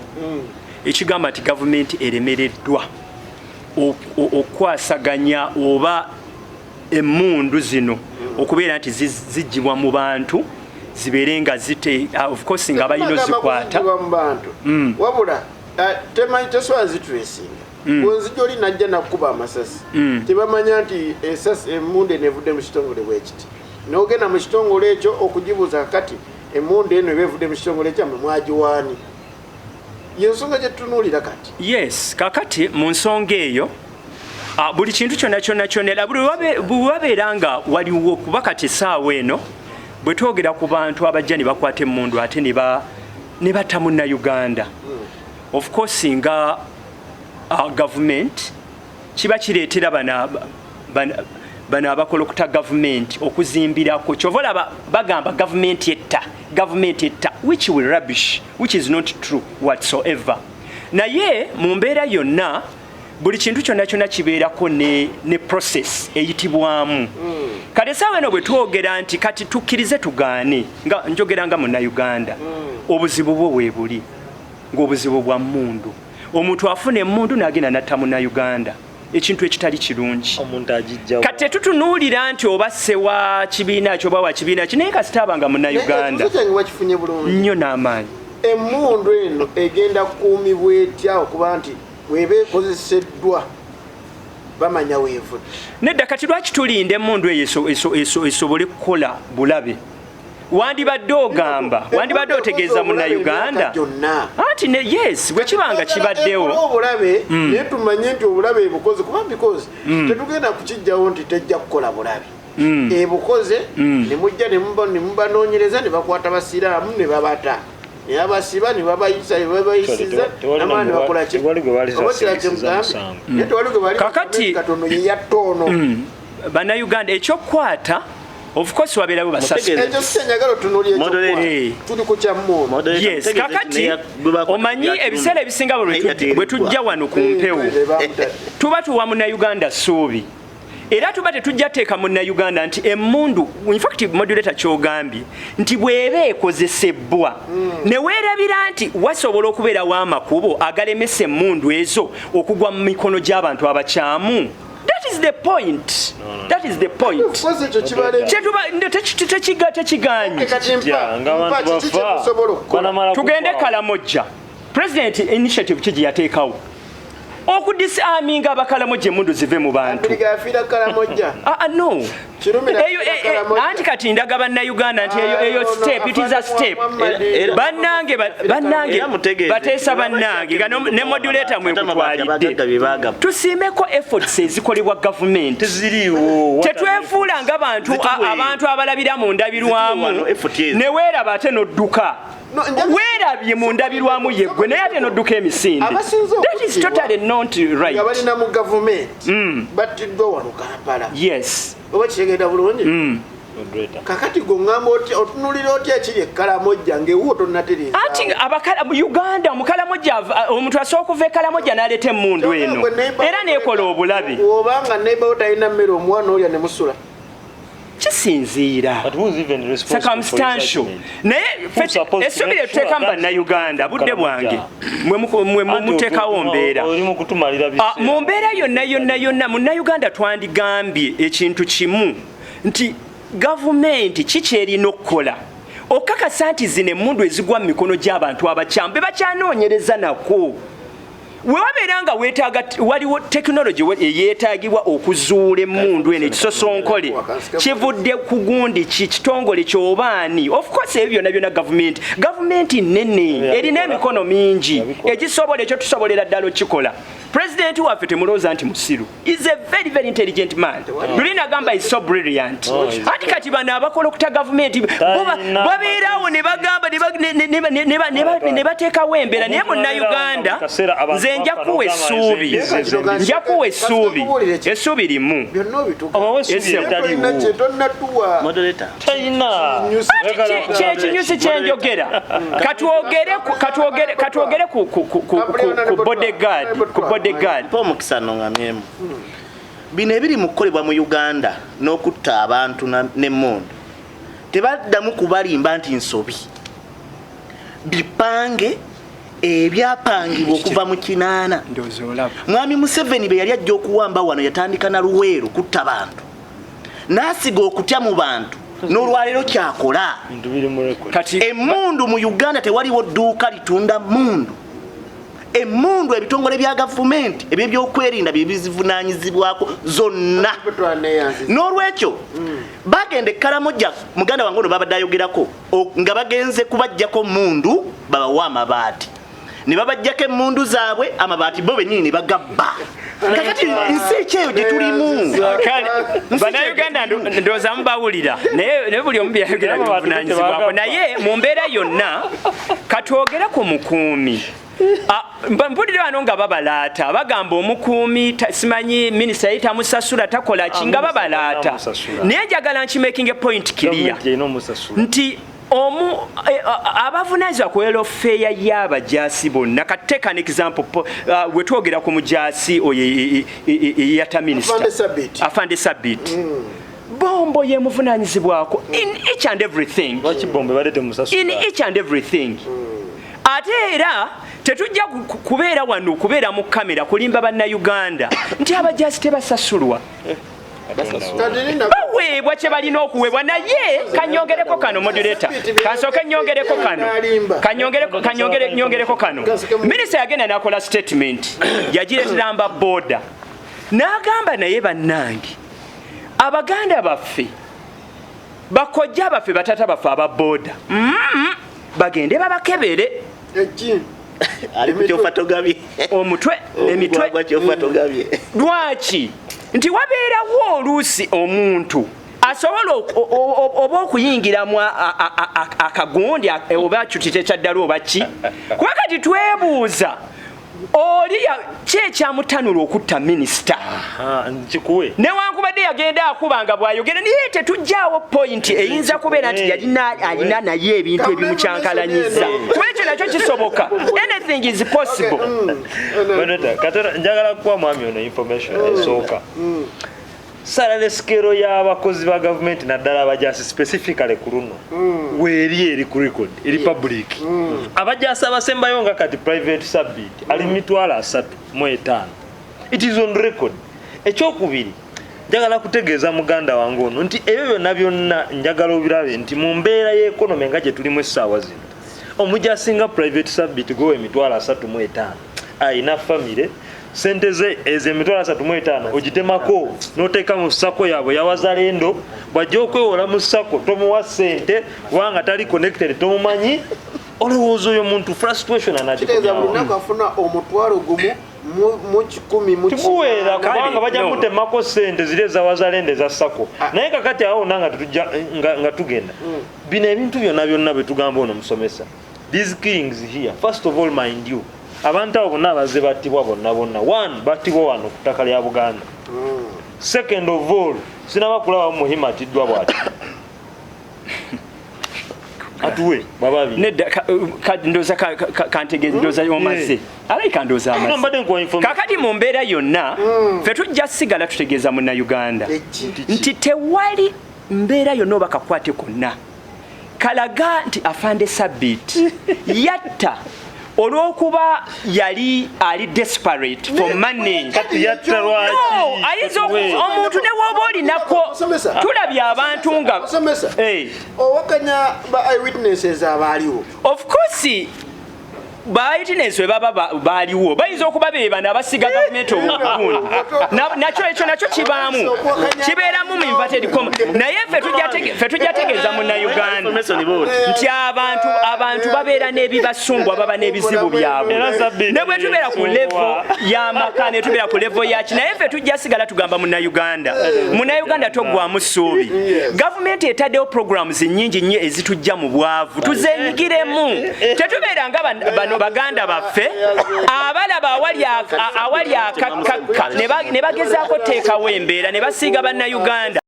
Speaker 1: ekigamba nti gavumenti eremereddwa okukwasaganya oba emmundu zino okubeera nti ziggyibwa mu bantu zibeere nga zite of course nga balina ozikwata.
Speaker 3: Kuzigibwa mu bantu, wabula temanyi, tesobola zitracinga. Bwenzija oli najja nakkuba amasasi, tebamanya nti esasi emundu eno evudde mu kitongole bwekiti. Nogenda mu kitongole ekyo okugibuuza, kakati emundu eno eba evudde mu kitongole kyammwe, mwagiwaani? Yensonga gyetutunuulira kati.
Speaker 1: Yes, kakati mu nsonga eyo, buli kintu kyonna kyonna kyonna, era buli wabeera nga waliwo, kuba kati essaawa eno bwe twogera ku bantu abajja ne bakwata emmundu ate ne batta munnayuganda, of course nga gavumenti kiba kireetera bano abakola okuta gavumenti okuzimbirako. Kyova olaba bagamba gavumenti etta, gavumenti etta, which will rubbish, which is not true whatsoever. Naye mu mbeera yonna, buli kintu kyonna kyonna kibeerako ne process eyitibwamu. Kati essaawa eno bwe twogera nti kati tukkirize tugaane, nga njogera nga munnayuganda, obuzibu bwo weebuli ng'obuzibu bwa mmundu. Omuntu afuna emmundu n'agenda natta munnayuganda, ekintu ekitali kirungi.
Speaker 4: Omuntu agijjawo.
Speaker 1: Kati tetutunuulira nti oba sse wa kibiina ki oba wa kibiina ki, naye kasita abanga munnayuganda.
Speaker 3: Ekibuzo kyange wakifunye bulungi?
Speaker 1: Nnyo n'amaanyi.
Speaker 3: Emmundu eno egenda kukuumibwa etya okuba nti bweba ekozeseddwa bamanya weevudde?
Speaker 1: Nedda, kati lwaki tulinda emmundu eyo esobole kukola bulabe? Wandibadde ogamba, wandibadde otegeeza munnayuganda
Speaker 3: gyonna.
Speaker 1: Anti ne yes, bwe kiba nga kibaddewo.
Speaker 3: Ekola obulabe, naye tumanye nti obulabe ebukoze, kuba because tetugenda kukijjawo nti tejja kukola bulabe. Ebukoze ne mujja ne mubanoonyereza ne bakwata basiraamu ne babata ne babasiba ne babayisa ne babayisiza
Speaker 4: Tewali
Speaker 3: namaani bakola ki?
Speaker 4: tewali gwe bali
Speaker 3: Oba kirala
Speaker 4: basingisiza
Speaker 3: kyemugambe.
Speaker 4: musango.
Speaker 3: Naye tewali gwe bali. Katono ye yatta ono.
Speaker 1: Bannayuganda, ekyokukwata, of course wabeerawo basasi.
Speaker 2: Mutegeeze.
Speaker 3: Ekyo si kyenjagala otunuulira.
Speaker 2: Moderator.
Speaker 3: Ekyokukwata tuli ku kya mmundu.
Speaker 2: Moderator,
Speaker 1: Yes,
Speaker 2: mutegeeze
Speaker 1: kakati
Speaker 2: nti neya- gwe bakwata
Speaker 1: omanyi
Speaker 2: ku bya
Speaker 1: ebiseera ebisinga bwe
Speaker 2: Naye
Speaker 1: bwe tujja wano ku mpewo, tuba tuwa Munnayuganda ssuubi, era tuba tetujja teeka Munnayuganda nti emmundu, infact moderator kyogambye nti bw'eba ekozesebwa ne weerabira nti wasobola okubeerawo amakubo agalemesa emmundu ezo okugwa mu mikono gy'abantu abakyamu. That is the point, that is the point.
Speaker 3: Kozi ekyo kibale.
Speaker 1: Kyetuba tekiganyi.
Speaker 3: Kati mpa
Speaker 4: Tya, nga
Speaker 3: mpa
Speaker 4: abantu
Speaker 3: kiki
Speaker 4: bafa.
Speaker 3: kyemusobola okukola?
Speaker 4: Banamala
Speaker 1: Tugende.
Speaker 4: kufa.
Speaker 1: Kalamojja, president initiative ki gye yateekawo okudisarminga Abakalamoja, emundu zive mu bantu?
Speaker 3: Abiriga yafiira Kalamojja.
Speaker 1: Ah, ah, no.
Speaker 3: Kirumira
Speaker 1: Eyo,
Speaker 3: yafiira Kalamojja.
Speaker 1: anti kati ndaga Bannayuganda nti eyo
Speaker 3: Ah, no, no,
Speaker 1: step, it is a
Speaker 3: Afande
Speaker 1: step.
Speaker 3: Muhammad.
Speaker 1: Bannange, bannange,
Speaker 2: Era mutegeeze.
Speaker 1: bateesa bannange nga ne modulator
Speaker 2: Ate amabaati abagagga
Speaker 1: mwekutwalidde,
Speaker 2: bye baagaba.
Speaker 1: Tusiimeko efforts ezikolebwa gavumenti.
Speaker 4: Teziriiwo.
Speaker 1: Tetwefuula nga bantu
Speaker 2: Zituwe.
Speaker 1: abantu abalabira mu ndabirwamu.
Speaker 2: Zituwe wano effort ezo.
Speaker 1: Ne weeraba ate n'odduka.
Speaker 3: No,
Speaker 1: Weerabye mu ndabirwamu yeggwe, naye ate n'odduka emisinde.
Speaker 3: Abasinze
Speaker 1: That is
Speaker 3: okuttibwa
Speaker 1: totally not right.
Speaker 3: nga balina mu gavumenti battiddwa wano Kampala.
Speaker 1: Yes.
Speaker 3: Oba kitegenda bulungi?
Speaker 4: Moderator.
Speaker 3: Kakati gwe oŋŋamba otya, otunulira otya ekiri Ekkalamojja ng'ewuwo tonnatereeza?
Speaker 1: Anti abakala mu Uganda, omukalamoja omuntu asobola okuva Ekalamoja n'aleeta emmundu eno era neekola obulabe.
Speaker 3: Obanga neighbor wo talina mmere, omuwa n'olya ne musula.
Speaker 1: Kisinziira
Speaker 4: But who's even responsible for his
Speaker 1: circumstantial.
Speaker 4: judgment?
Speaker 1: Naye
Speaker 4: Who's supposed to
Speaker 1: essuubi
Speaker 4: make
Speaker 1: lye tuteekamu
Speaker 4: sure that-
Speaker 1: Bannayuganda, budde bwange mwe
Speaker 4: Anti
Speaker 1: muteekawo mbeera.
Speaker 4: Oli mu kutumalira
Speaker 1: Ah,
Speaker 4: biseera.
Speaker 1: mu mbeera yonna yonna yonna, Munnayuganda twandigambye ekintu kimu nti gavumenti kikyerina okukola okakasa nti zino emmundu ezigwa mu mikono gy'abantu abakyamu be bakyanoonyereza nako. Wewabeera nga weetaaga, waliwo tekinologi eyeetaagibwa okuzuula emmundu eno ekisosonkole kivudde ku gundi ki, kitongole kyobaani. Of course ebyo byonna byonna gavumenti nene erina emikono mingi egisobola ekyo, tusobolera ddala okikola. Pulezidenti waffe temulowooza nti musiru, is a very very intelligent man. Luli nagamba is so brilliant.
Speaker 4: Oh, he's-
Speaker 1: Anti kati bano abakola okuta gavumenti bo
Speaker 4: Talina
Speaker 1: babeerawo ne bagamba ne bateekawo embeera, naye
Speaker 4: Omuntu
Speaker 1: Munnayuganda,
Speaker 4: abeerawo kaseera abantu
Speaker 1: nze nja
Speaker 4: bafa
Speaker 1: kuwa
Speaker 4: n'ogamba
Speaker 1: essuubi, nja kuwa essuubi, essuubi limu.
Speaker 3: Byonna obituka.
Speaker 4: Obawe essuubi
Speaker 1: Yes, sir.
Speaker 4: eritaliiwo.
Speaker 3: Tonnatuwa.
Speaker 2: Moderator.
Speaker 4: Talina.
Speaker 1: Kyekinyusi kyenjogera, katwogere ku bodyguard, ku bodyguard.
Speaker 2: Mpa omukisa noŋŋamyemu. Bino ebiri mu kukolebwa mu Uganda n'okutta abantu n'emmundu, tebaddamu kubalimba nti nsobi, bipange ebyapangibwa okuva mu 80.
Speaker 1: Ndowooza olaba.
Speaker 2: Mwami Museveni bwe yali ajja okuwamba wano, yatandika na Luweero kutta bantu, n'asiga okutya mu bantu, n'olwaleero kyakola.
Speaker 4: Bintu biri mu record.
Speaker 1: Kati
Speaker 2: Emmundu mu Uganda tewaliwo dduuka litunda mundu. Emmundu ebitongole bya gavumenti ebyebyokwerinda bye bizivunanyizibwako zonna. N'olwekyo bagenda Ekkalamojja, muganda wange ono babadde ayogerako nga bagenze kubajjako mundu babawe amabaati, ne babajjako emmundu zaabwe, amabaati bo bennyini ne bagabba. Kakati nsi ekyeyo gye tulimu.
Speaker 1: Kale Bannayuganda, ndowooza mubawulira, naye buli omu byayogera
Speaker 4: Naye abantu
Speaker 1: bivunanyizibwako.
Speaker 4: tebagamba.
Speaker 1: Naye mu mbeera yonna katwogere ku mukuumi. Ah, mpulire wano nga babalaata, bagamba omukuumi simanyi minisita yali tamusasula, takola ki,
Speaker 4: Ah,
Speaker 1: nga
Speaker 4: minisita
Speaker 1: babalaata.
Speaker 4: tamusasula.
Speaker 1: Naye njagala nkimaking a point clear
Speaker 4: Gavumenti erina omusasula.
Speaker 1: nti omu abavunanyizibwa ku welfare y'abajaasi bonna, kateka an example, wetwogera ku mujaasi oyo eyata minisita.
Speaker 3: Afande Sabiti.
Speaker 1: Afande Sabiti, Bombo yemuvunanyizibwako in each and everything.
Speaker 4: Lwaki Bombo badde temusasula?
Speaker 1: In each and everything. Ate era tetujja kubeera wano, kubeera mu kamera kulimba Bannayuganda nti abajaasi tebasasulwa. Baweebwa kye balina okuweebwa. Naye kanyongereko kano, moderator, kansooke nyongereko kano, kanyongere nyongereko kano. Minisita yagenda n'akola statement, yagireetera mba boda, n'agamba, naye bannange, abaganda baffe, bakojja baffe, batata baffe aba boda, bagende babakebere.
Speaker 3: Eki?
Speaker 2: Ali ku kyofa togabye.
Speaker 1: Omutwe, emitwe.
Speaker 2: Ogwa kyofa togabye.
Speaker 1: Lwaki nti wabeerawo oluusi omuntu asobola oba okuyingiramu akagundi oba kitite kyaddalu oba ki, kuba kati twebuuza Oli ki ekyamutanula okutta minisita?
Speaker 4: Nkikuwe.
Speaker 1: Newankubadde yagenda akuba nga bw'ayogera, naye tetujjaawo point eyinza kubeera nti yalina alina naye ebintu ebimukyankalanyiza, kuba ekyo nakyo kisoboka. Anything is possible.
Speaker 4: Beneta, katera njagala kuwa mwami ono information esooka. Salary scale y'abakozi ba gavumenti, naddala abajasi, specifically ku luno weeri eri ku record, eri public. Abajasi abasembayo nga kati Private Sabit ali 350,000. It is on record. Ekyokubiri, njagala kutegeeza muganda wange ono nti ebyo byonna byonna njagala obirabe nti mu mbeera y'economy nga gye tulimu essaawa zino, omujasi nga Private Sabit gowa 35,000 ayina famire, sente ze ezo 35,000 ogitemako n'oteeka mu SACCO yaabwe yawazalendo. Bw'ajja okwewola mu SACCO, tomuwa sente kubanga tali connected, tomumanyi. Olowooza oyo muntu frustration
Speaker 3: Kitegeeza buli
Speaker 4: anagikomyawo?
Speaker 3: lunaku afuna 1,180.
Speaker 4: Tiguweera, kubanga bajja
Speaker 1: No.
Speaker 4: mutemako sente ziri ezawazalendo eza SACCO. Naye kakati awo wonna nga tetujja nga tugenda, bino ebintu byonna byonna bye tugamba ono musomesa, these killings here, first of all, mind you, abantu abo bonna abazze battibwa bonna bonna, one, battibwa wano ku ttaka lya Buganda. Second of all, sinaba kulaba muhima atiddwa bwati. Atuwe bababi.
Speaker 1: Nedda, ndowooza kantegeeze, ndowooza omaze, alayika ndowooza amaze.
Speaker 4: Mbadde nkuwa information.
Speaker 1: Kakati mu mbeera yonna, ffe tujja sigala tutegeeza Munnayuganda
Speaker 3: Eki?
Speaker 1: nti tewali mbeera yonna oba kakwate konna kalaga nti afande Sabit yatta olw'okuba yali ali desperate for money.
Speaker 4: Kati yatta lwaki?
Speaker 1: No, ayinza omuntu ne woba olinako
Speaker 3: Musomesa.
Speaker 1: tulabye abantu nga
Speaker 3: Musomesa.
Speaker 1: Eh,
Speaker 3: Owakanya ba eyewitnesses abaaliwo?
Speaker 1: Of course, ba eyewitness bwe baba baaliwo, bayinza okuba be bano abasiga gavumenti obugundi. Nakyo ekyo nakyo kibaamu, kibeeramu mu inverted comma, naye ffe tujja tegeeza Munnayuganda
Speaker 2: Information bwoti.
Speaker 1: nti abantu babeera n'ebibasumbwa, baba n'ebizibu byabwe.
Speaker 4: Era Sabiti
Speaker 1: Ne bwe tubeera ku level y'amaka, ne tubeera ku level yaki, naye ffe tujja sigala tugamba Munnayuganda, Munnayuganda toggwamu ssuubi. Gavumenti etaddewo programs nnyingi nnyo ezitujja mu bwavu, tuzenyigiremu. Tetubeera nga bano baganda baffe abalaba awali akakkakka ne bagezaako teekawo embeera ne basiiga Bannayuganda.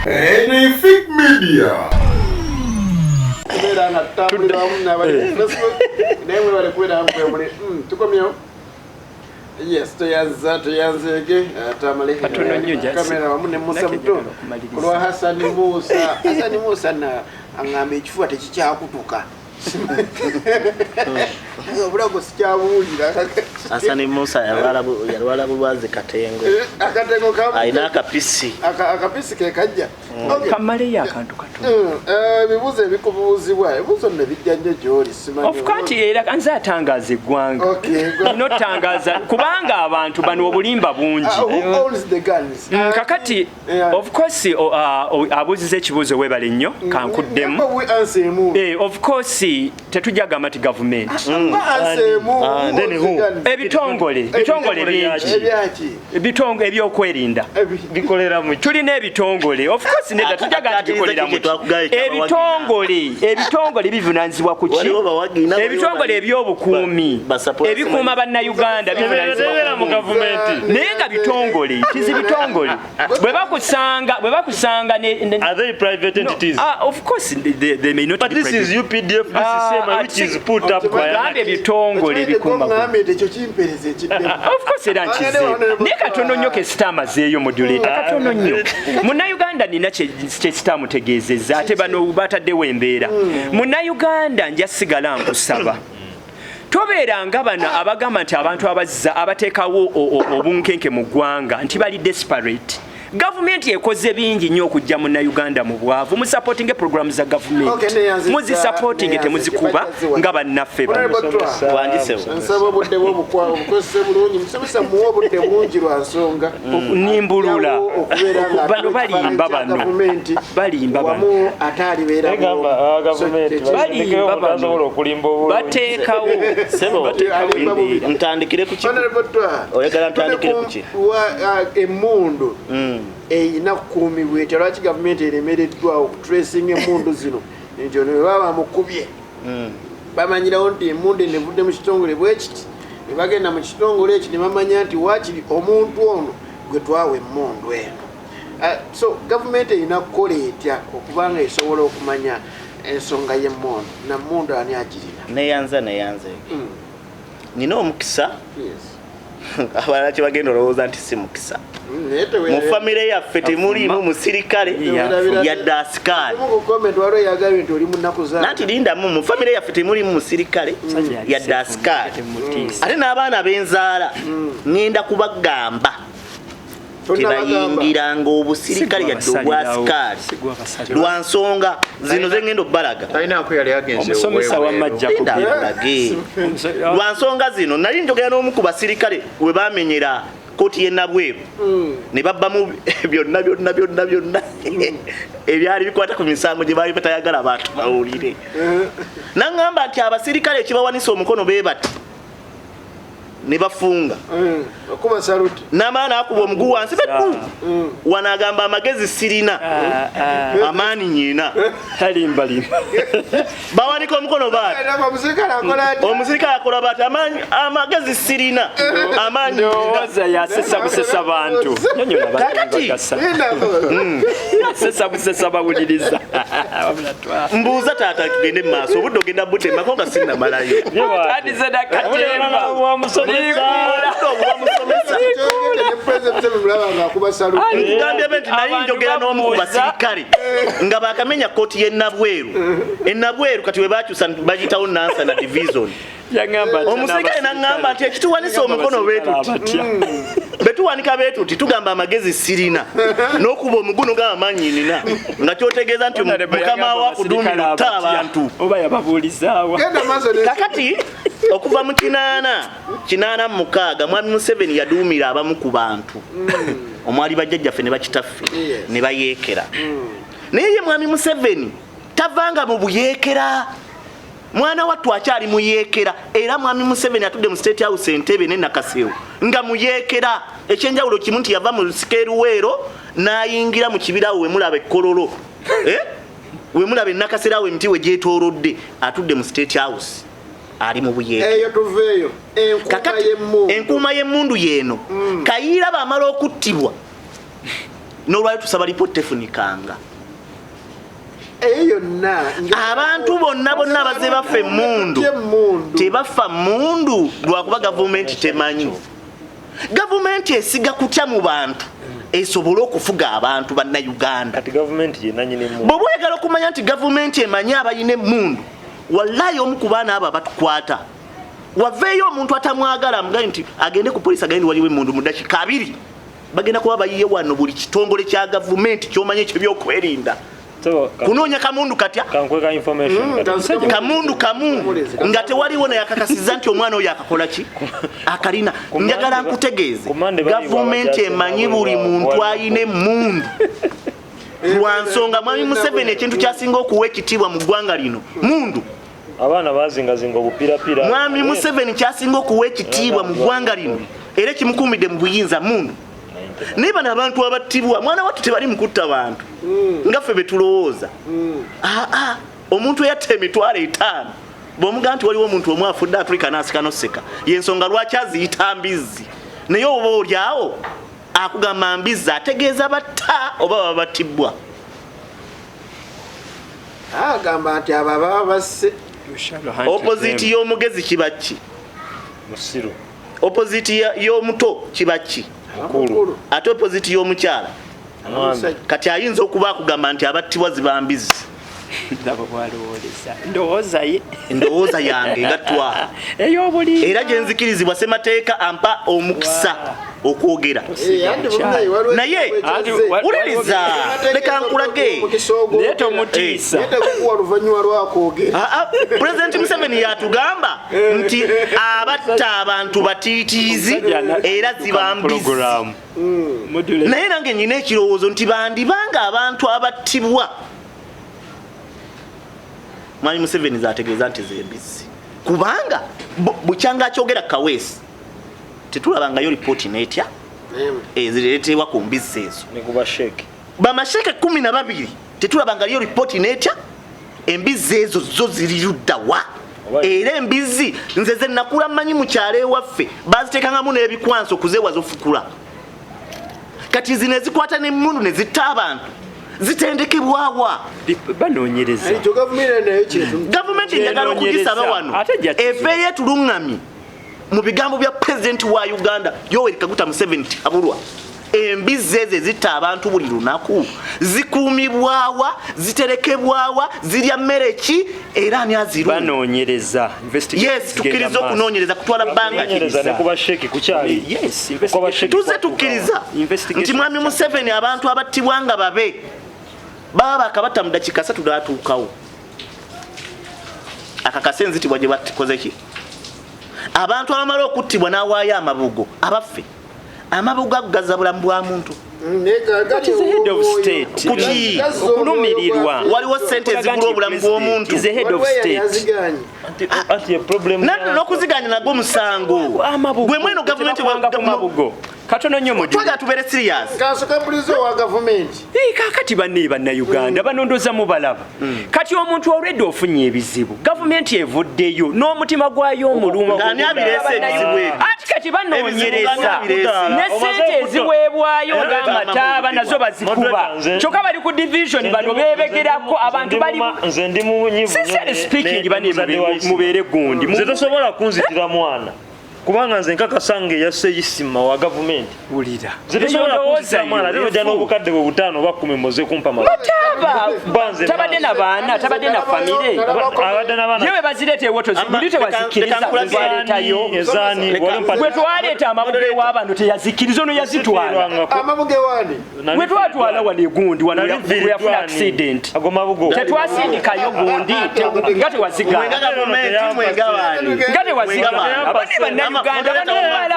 Speaker 6: Anything Media.
Speaker 3: Kubeera nga tutambulira wamu n'abali ku Facebook, naye mwebale kubeera nga mwe muli. Tukomyewo. Yes, toyanza toyanzeege tamale.
Speaker 1: Katono nnyo, Jasi.
Speaker 3: Kamera wamu ne Musa
Speaker 1: Nake
Speaker 3: Muto
Speaker 1: njagala okumaliriza.
Speaker 3: ku lwa Hasani Musa. Hasani Musa na aŋŋamba ekifuba tekikyakutuka, obulago sikyabuwulira.
Speaker 2: Hasani Musa yalwala bulwazi katengo.
Speaker 3: Akatengo
Speaker 2: Alina akapisi.
Speaker 3: Akapisi ke kajja. Okay.
Speaker 1: Kamaleyo akantu katono.
Speaker 3: Ebibuuzo ebikubuuzibwa, ebibuuzo nno bijja nnyo gy'oli, simanyi.
Speaker 1: Of course, era nze atangaaza eggwanga.
Speaker 3: Okay,
Speaker 1: Nina otangaaza kubanga abantu bano obulimba bungi.
Speaker 3: Who owns the guns?
Speaker 1: Kakati of course, abuuziza ekibuuzo, weebale nnyo, kankuddemu.
Speaker 3: Mpa we answer emu.
Speaker 1: Of course, tetujja gamba nti gavumenti.
Speaker 3: Mpa answer emu.
Speaker 4: Ah,
Speaker 3: Who
Speaker 4: then
Speaker 3: owns the
Speaker 4: who?
Speaker 3: guns?
Speaker 1: Ebitongole bingi.
Speaker 3: Ebyaki?
Speaker 1: Ebitongole ebyokwerinda.
Speaker 4: Bikolera mu
Speaker 1: Tulina ebitongole, of course nedda, tujja gamba nti bikolera mu ki. Ebitongole bivunanyizibwa ku ki?
Speaker 2: Waliwo bawagina, waliwo
Speaker 1: Ebitongole ebyobukuumi ebikuuma Bannayuganda bivunanyizibwa
Speaker 4: Tebeera mu gavumenti.
Speaker 1: naye nga bitongole tizi bitongole bwe bakusanga
Speaker 4: Are they private entities?
Speaker 1: Ah, of course they may not
Speaker 4: But
Speaker 1: be
Speaker 4: this
Speaker 1: private.
Speaker 4: is UPDF, this is
Speaker 1: Ah,
Speaker 4: SEMA, which is put up by
Speaker 1: Gambe ebitongole ebikuuma.
Speaker 3: Ŋŋambye nti ekyo kimpereza ekiddemu.
Speaker 1: Of course, era nkize, naye katono nnyo kesita amazeeyo modulator, katono nnyo. Munnayuganda nina kyesita amutegeezezza, ate bano bataddewo embeera. Munnayuganda, nja sigala nkusaba, tobeeranga bano abagamba nti abantu abazza abateekawo obunkenke mu ggwanga nti bali desperate. Gavumenti ekoze bingi nnyo okujja Munnayuganda mu bwavu. Musupportinge programu za
Speaker 3: Okay,
Speaker 1: gavumenti, muzisupportinge, temuzikuba nga bannaffe bano.
Speaker 3: Honorable Twa,
Speaker 2: Wandisewo.
Speaker 3: nsaba obudde bwobukozese bulungi. Musomesa, muwe obudde bungi lwa nsonga.
Speaker 1: Nimbulula.
Speaker 3: Ajjawo okubeera nga
Speaker 1: Bano
Speaker 3: atuwa
Speaker 1: balimba
Speaker 3: ekifaananyi kya
Speaker 1: bano.
Speaker 3: gavumenti
Speaker 1: Balimba bano.
Speaker 3: wamu ate alibeera
Speaker 4: Egamba gavumenti
Speaker 1: Balimba bano.
Speaker 4: basobola okulimba obulungi.
Speaker 1: Bateekawo
Speaker 2: Sebo,
Speaker 1: bateekawo embeera.
Speaker 2: ntandikire ku ki? Oyagala ntandikire ku ki?
Speaker 3: Emmundu eyina kukuumibwa etya? Lwaki gavumenti eremereddwa okutracinga emmundu zino nti ono bwe baba bamukubye Bamanyirawo nti emundu eno evudde mu kitongole bwekiti, ne bagenda mu kitongole ekyo ne bamanya nti waakiri omuntu ono gwe twawa emmundu eno. So gavumenti erina kukola etya okubanga esobola okumanya ensonga y'emmundu, na mmundu ani agirina?
Speaker 2: Neyanza neyanze. Nina omukisa, abalala kyebagenda olowooza nti si mukisa.
Speaker 3: Naye
Speaker 2: Mu famire yaffe temuliimu musirikale yadde asikaali.
Speaker 3: Mu comment waliwo yagambye nti oli mu nnaku za
Speaker 2: Nanti lindamu, mu famire yaffe temulimu musirikale yadde asikaali, ate n'abaana benzaala ŋŋenda kubagamba tebayingiranga obusirikale yadde obwasikaali, lwa nsonga zino zengenda obbalaga.
Speaker 5: Talinaako yali agenze.
Speaker 1: Omusomesa wamajja.
Speaker 2: Linda nkulage. Lwa nsonga zino, nali njogera n'omu ku basirikale we bamenyera kooti y'e Nabweru ne babbamu byonna byonna byonna byonna ebyali bikwata ku misango gye baali batayagala abantu bawulire, naŋŋamba nti abasirikale ekibawanisa omukono be bati ne bafunga.
Speaker 3: Okuba saluti.
Speaker 2: N'amala n'akuba omugu wansi bedu wano, agamba amagezi sirina, amaanyi nyina.
Speaker 1: Talimbalimba.
Speaker 2: Bawanika omukono baati.
Speaker 3: Omusirikale akola atya?
Speaker 2: Omusirikale akola baati, amagezi sirina, amaanyi nyina.
Speaker 1: Ndowooza yasesa busesa bantu. Nyonyola abantu.
Speaker 2: Kakati.
Speaker 1: Bagasa.
Speaker 3: Lindako.
Speaker 1: Yasesa busesa bawuliriza. Wabula
Speaker 2: Mbuuza taata, tugende mu maaso, obudde ogenda butemako nga sinnamalayo.
Speaker 1: Tandise nakatemba.
Speaker 4: Wamusomesa.
Speaker 2: Obudde obuwa musomesa.
Speaker 3: Kyogedde ne President Museveni mulaba ng'akuba saluti.
Speaker 2: Nkugambye be nti nali njogera n'omu ku basirikale nga bakamenya kooti y'enabweru, enabweru kati we bakyusa bagiyitawo Nansana Division.
Speaker 1: Yagamba atya?
Speaker 2: Omusirikale naŋŋamba nti ekituwanisa omukono beetuti
Speaker 1: Abatya.
Speaker 2: Betuwanika beetuti, tugamba amagezi sirina, n'okuba omuguno gamba amaanyi nina, nga kyotegeeza nti mukama wa kuduumira otta abantu.
Speaker 1: Oba yababuulizaawa?
Speaker 3: Genda maaso ne
Speaker 2: Kakati okuva mu 886 mwami Museveni yaduumira abamu ku bantu omwali bajjajjaffe ne bakitaffe ne bayeekera, naye ye mwami Museveni tavanga mu buyeekera. Mwana wattu akyali muyeekera, era mwami Museveni atudde mu State House, Entebe ne Nakasero nga muyeekera. Ekyenjawulo kimu nti yava mu nsiko eruweero n'ayingira mu kibirawo wemulaba ekkololo, Eh? Wemulaba enakasero awo emiti we gyetoolodde, atudde mu State House ali mu buyeekera.
Speaker 3: Eyo tuveeyo. Enkuuma
Speaker 2: Kakati
Speaker 3: y'emmundu.
Speaker 2: Enkuuma y'emmundu yeeno. Kayiira bamala okuttibwa, n'olwali tusaba lipooti tefunikanga.
Speaker 3: Eyo yonna
Speaker 2: Abantu bonna bonna abazze bafa emmundu,
Speaker 3: Emmundu.
Speaker 2: tebafa mundu lwakuba gavumenti temanyi. Gavumenti esiga kutya mu bantu esobole okufuga abantu bannayuganda?
Speaker 4: Kati gavumenti yenanyini mu
Speaker 2: Bw'oba oyagala okumanya nti gavumenti emanyi abalina emmundu, wallayi omu ku baana abo abatukwata waveeyo omuntu atamwagala amugaye nti agende ku polisi, agende waliwo emmundu, mu dakiika 2 bagenda kuba bayiye wano buli kitongole kya gavumenti kyomanyi ekyebyokwerinda kunoonya kamundu katya.
Speaker 4: Kankweka information kati.
Speaker 2: Kamundu kamu nga tewaliwo naye akakasiza nti omwana oyo akakola ki, akalina. Njagala nkutegeeze,
Speaker 4: Kumande bali
Speaker 2: gavumenti
Speaker 4: wabajja
Speaker 2: emanyi buli muntu ayina emmundu, lwa nsonga mwami Museveni ekintu kyasinga okuwa ekitiibwa mu ggwanga lino mundu.
Speaker 4: Abaana bazingazinga obupirapira.
Speaker 2: Mwami Museveni kyasinga okuwa ekitiibwa mu ggwanga lino era ekimukuumidde mu buyinza mundu. Naye bano abantu abattibwa, mwana wattu, tebali mu kutta bantu nga ffe betulowooza. Aa, omuntu eyatta 500,000 bw'omugamba nti waliwo omuntu omu afudde, atulika n'asika noseka. Yensonga lwaki aziyita mbizzi, naye oba oli awo akugamba mbizzi ategeeza batta oba baba battibwa.
Speaker 3: Agamba nti abo ababa basse.
Speaker 2: Opposite y'omugezi kiba ki?
Speaker 4: Musiru.
Speaker 2: Opposite y'omuto kiba ki?
Speaker 4: Mukulu.
Speaker 2: Ate opposite y'omukyala?
Speaker 4: Mwami.
Speaker 2: Kati ayinza okuba akugamba nti abattibwa ziba mbizzi.
Speaker 1: Ndaba bwalowooleza ndowooza ye.
Speaker 2: Endowooza yange nga twala
Speaker 1: ey'obulimba.
Speaker 2: Era gye nzikirizibwa semateeka ampa omukisa okwogera. Naye, wuliriza, leka nkulage.
Speaker 1: Naye tomutiisa.
Speaker 3: Kuwa luvannyuma lwakwogera.
Speaker 2: Ah, ah, Pulezidenti Museveni yatugamba nti abatta abantu batiitiizi era ziba mbizzi.
Speaker 1: Programu. Module.
Speaker 2: Naye nange nyina ekirowoozo nti bandibanga abantu abattibwa mwami Museveni zategeeza nti zembizzi, kubanga bukyanga akyogera Kaweesi tetulabangayo lipooti netya ezireetebwa ku mbizzi ezo.
Speaker 4: Ne kuba sheeke.
Speaker 2: Bamasheke 12 tetulabangaliyo lipooti netya, embizzi ezo zo ziri luddawa? Era embizi nze ze nakula mmanyi mu kyalo ewaffe baziteekangamu n'ebikwanso okuzeewaza ofukula. Kati zino ezikwata n'emmundu ne zitta abantu zitendekebwawa?
Speaker 1: Banoonyereza.
Speaker 3: Ekyo gavumenti nayo kintu.
Speaker 2: Gavumenti njagala okugisaba wano
Speaker 1: Ate ejja kizuula.
Speaker 2: eveeyo etuluŋŋamye mu bigambo bya pulezidenti wa Uganda Yoweri Kaguta Museveni nti abulwa embizzi ezo ezitta abantu buli lunaku zikuumibwawa, ziterekebwawa, zirya mmere ki, era ani azirunda?
Speaker 1: Banoonyereza. Investigation
Speaker 2: Yes,
Speaker 1: zigenda
Speaker 2: tukkiriza
Speaker 1: maaso.
Speaker 2: okunoonyereza kutwala bbanga ki?
Speaker 4: Okunoonyereza ne kuba sheeki kukyali.
Speaker 1: Yes,
Speaker 4: Okuba
Speaker 1: investigation.
Speaker 4: sheeki
Speaker 2: Tuze tukkiriza
Speaker 1: Investigation.
Speaker 2: nti mwami Museveni abantu abattibwa nga babe baba bakabatta mu dakiika 3 n'atuukawo akakase enzitibwa gye bakoze ki, abantu abamala okuttibwa n'awaayo amabugo. Abaffe, amabugo ago gazza bulamu bwa muntu?
Speaker 1: But he's the head of state.
Speaker 2: Kuki?
Speaker 1: Okulumirirwa.
Speaker 2: Waliwo sente ezigula obulamu bw'omuntu?
Speaker 1: Is the head of state.
Speaker 4: Anti problem
Speaker 2: N'okuziganya nagwo musango.
Speaker 1: Amabugo.
Speaker 2: Gwe mweno gavumenti
Speaker 1: Tebakwanga ku mabugo. Katono nnyo mu
Speaker 2: Twagala tubeere serious.
Speaker 3: Kansoka mbulizo wa gavumenti.
Speaker 1: Eh, kaakati banne bannayuganda banondoza mubalaba. Kati omuntu olwedde ofunye ebizibu, gavumenti evuddeyo n'omutima gwayo omulungi.
Speaker 2: Ng'ani abireese ebizibu ebyo?
Speaker 1: Ati kati banoonyereza
Speaker 2: Ebizibu ng'ani abireese?
Speaker 1: Ne sente eziweebwayo
Speaker 4: Era
Speaker 1: ng'amataaba nazo bazikuba.
Speaker 4: Moderator,
Speaker 1: Kyokka bali ku division bano beebegerako abantu bali
Speaker 4: Nze ndi munyivu.
Speaker 1: Sincerely speaking, bane mubeere gundi.
Speaker 4: Nze tosobola kunzitira mwana kubanga nze nkakasa nga eyasse Isima wa gavumenti.
Speaker 1: Wulira.
Speaker 4: Nze tosobola kunzitira mwana ate ojja n'obukadde bwe 5 oba 10 mboze kumpa mala.
Speaker 1: Taba
Speaker 4: Banze
Speaker 1: tabadde na baana, tabadde na famire.
Speaker 4: Abadde n'abaana.
Speaker 1: Yewe bazireeta ewoto
Speaker 2: Ama-
Speaker 1: ziguli tewazikiriza
Speaker 2: leka nkulage.
Speaker 1: gwaleetayo.
Speaker 4: Ezaani wali mpa-
Speaker 1: Gwe twaleeta amabugo ew'abantu teyazikiriza, ono yazitwala.
Speaker 3: Amabugo ewani?
Speaker 1: Gwe twatwala wano egundi wano
Speaker 4: Nali
Speaker 1: we yafuna
Speaker 4: Viridwani.
Speaker 1: accident.
Speaker 4: Ago mabugo.
Speaker 1: Tetwasindikayo gundi nga
Speaker 2: Mwenga
Speaker 1: tewazigaana.
Speaker 2: gavumenti, mwenga baani?
Speaker 1: Nga tewazigaana. Abane bannayuganda bano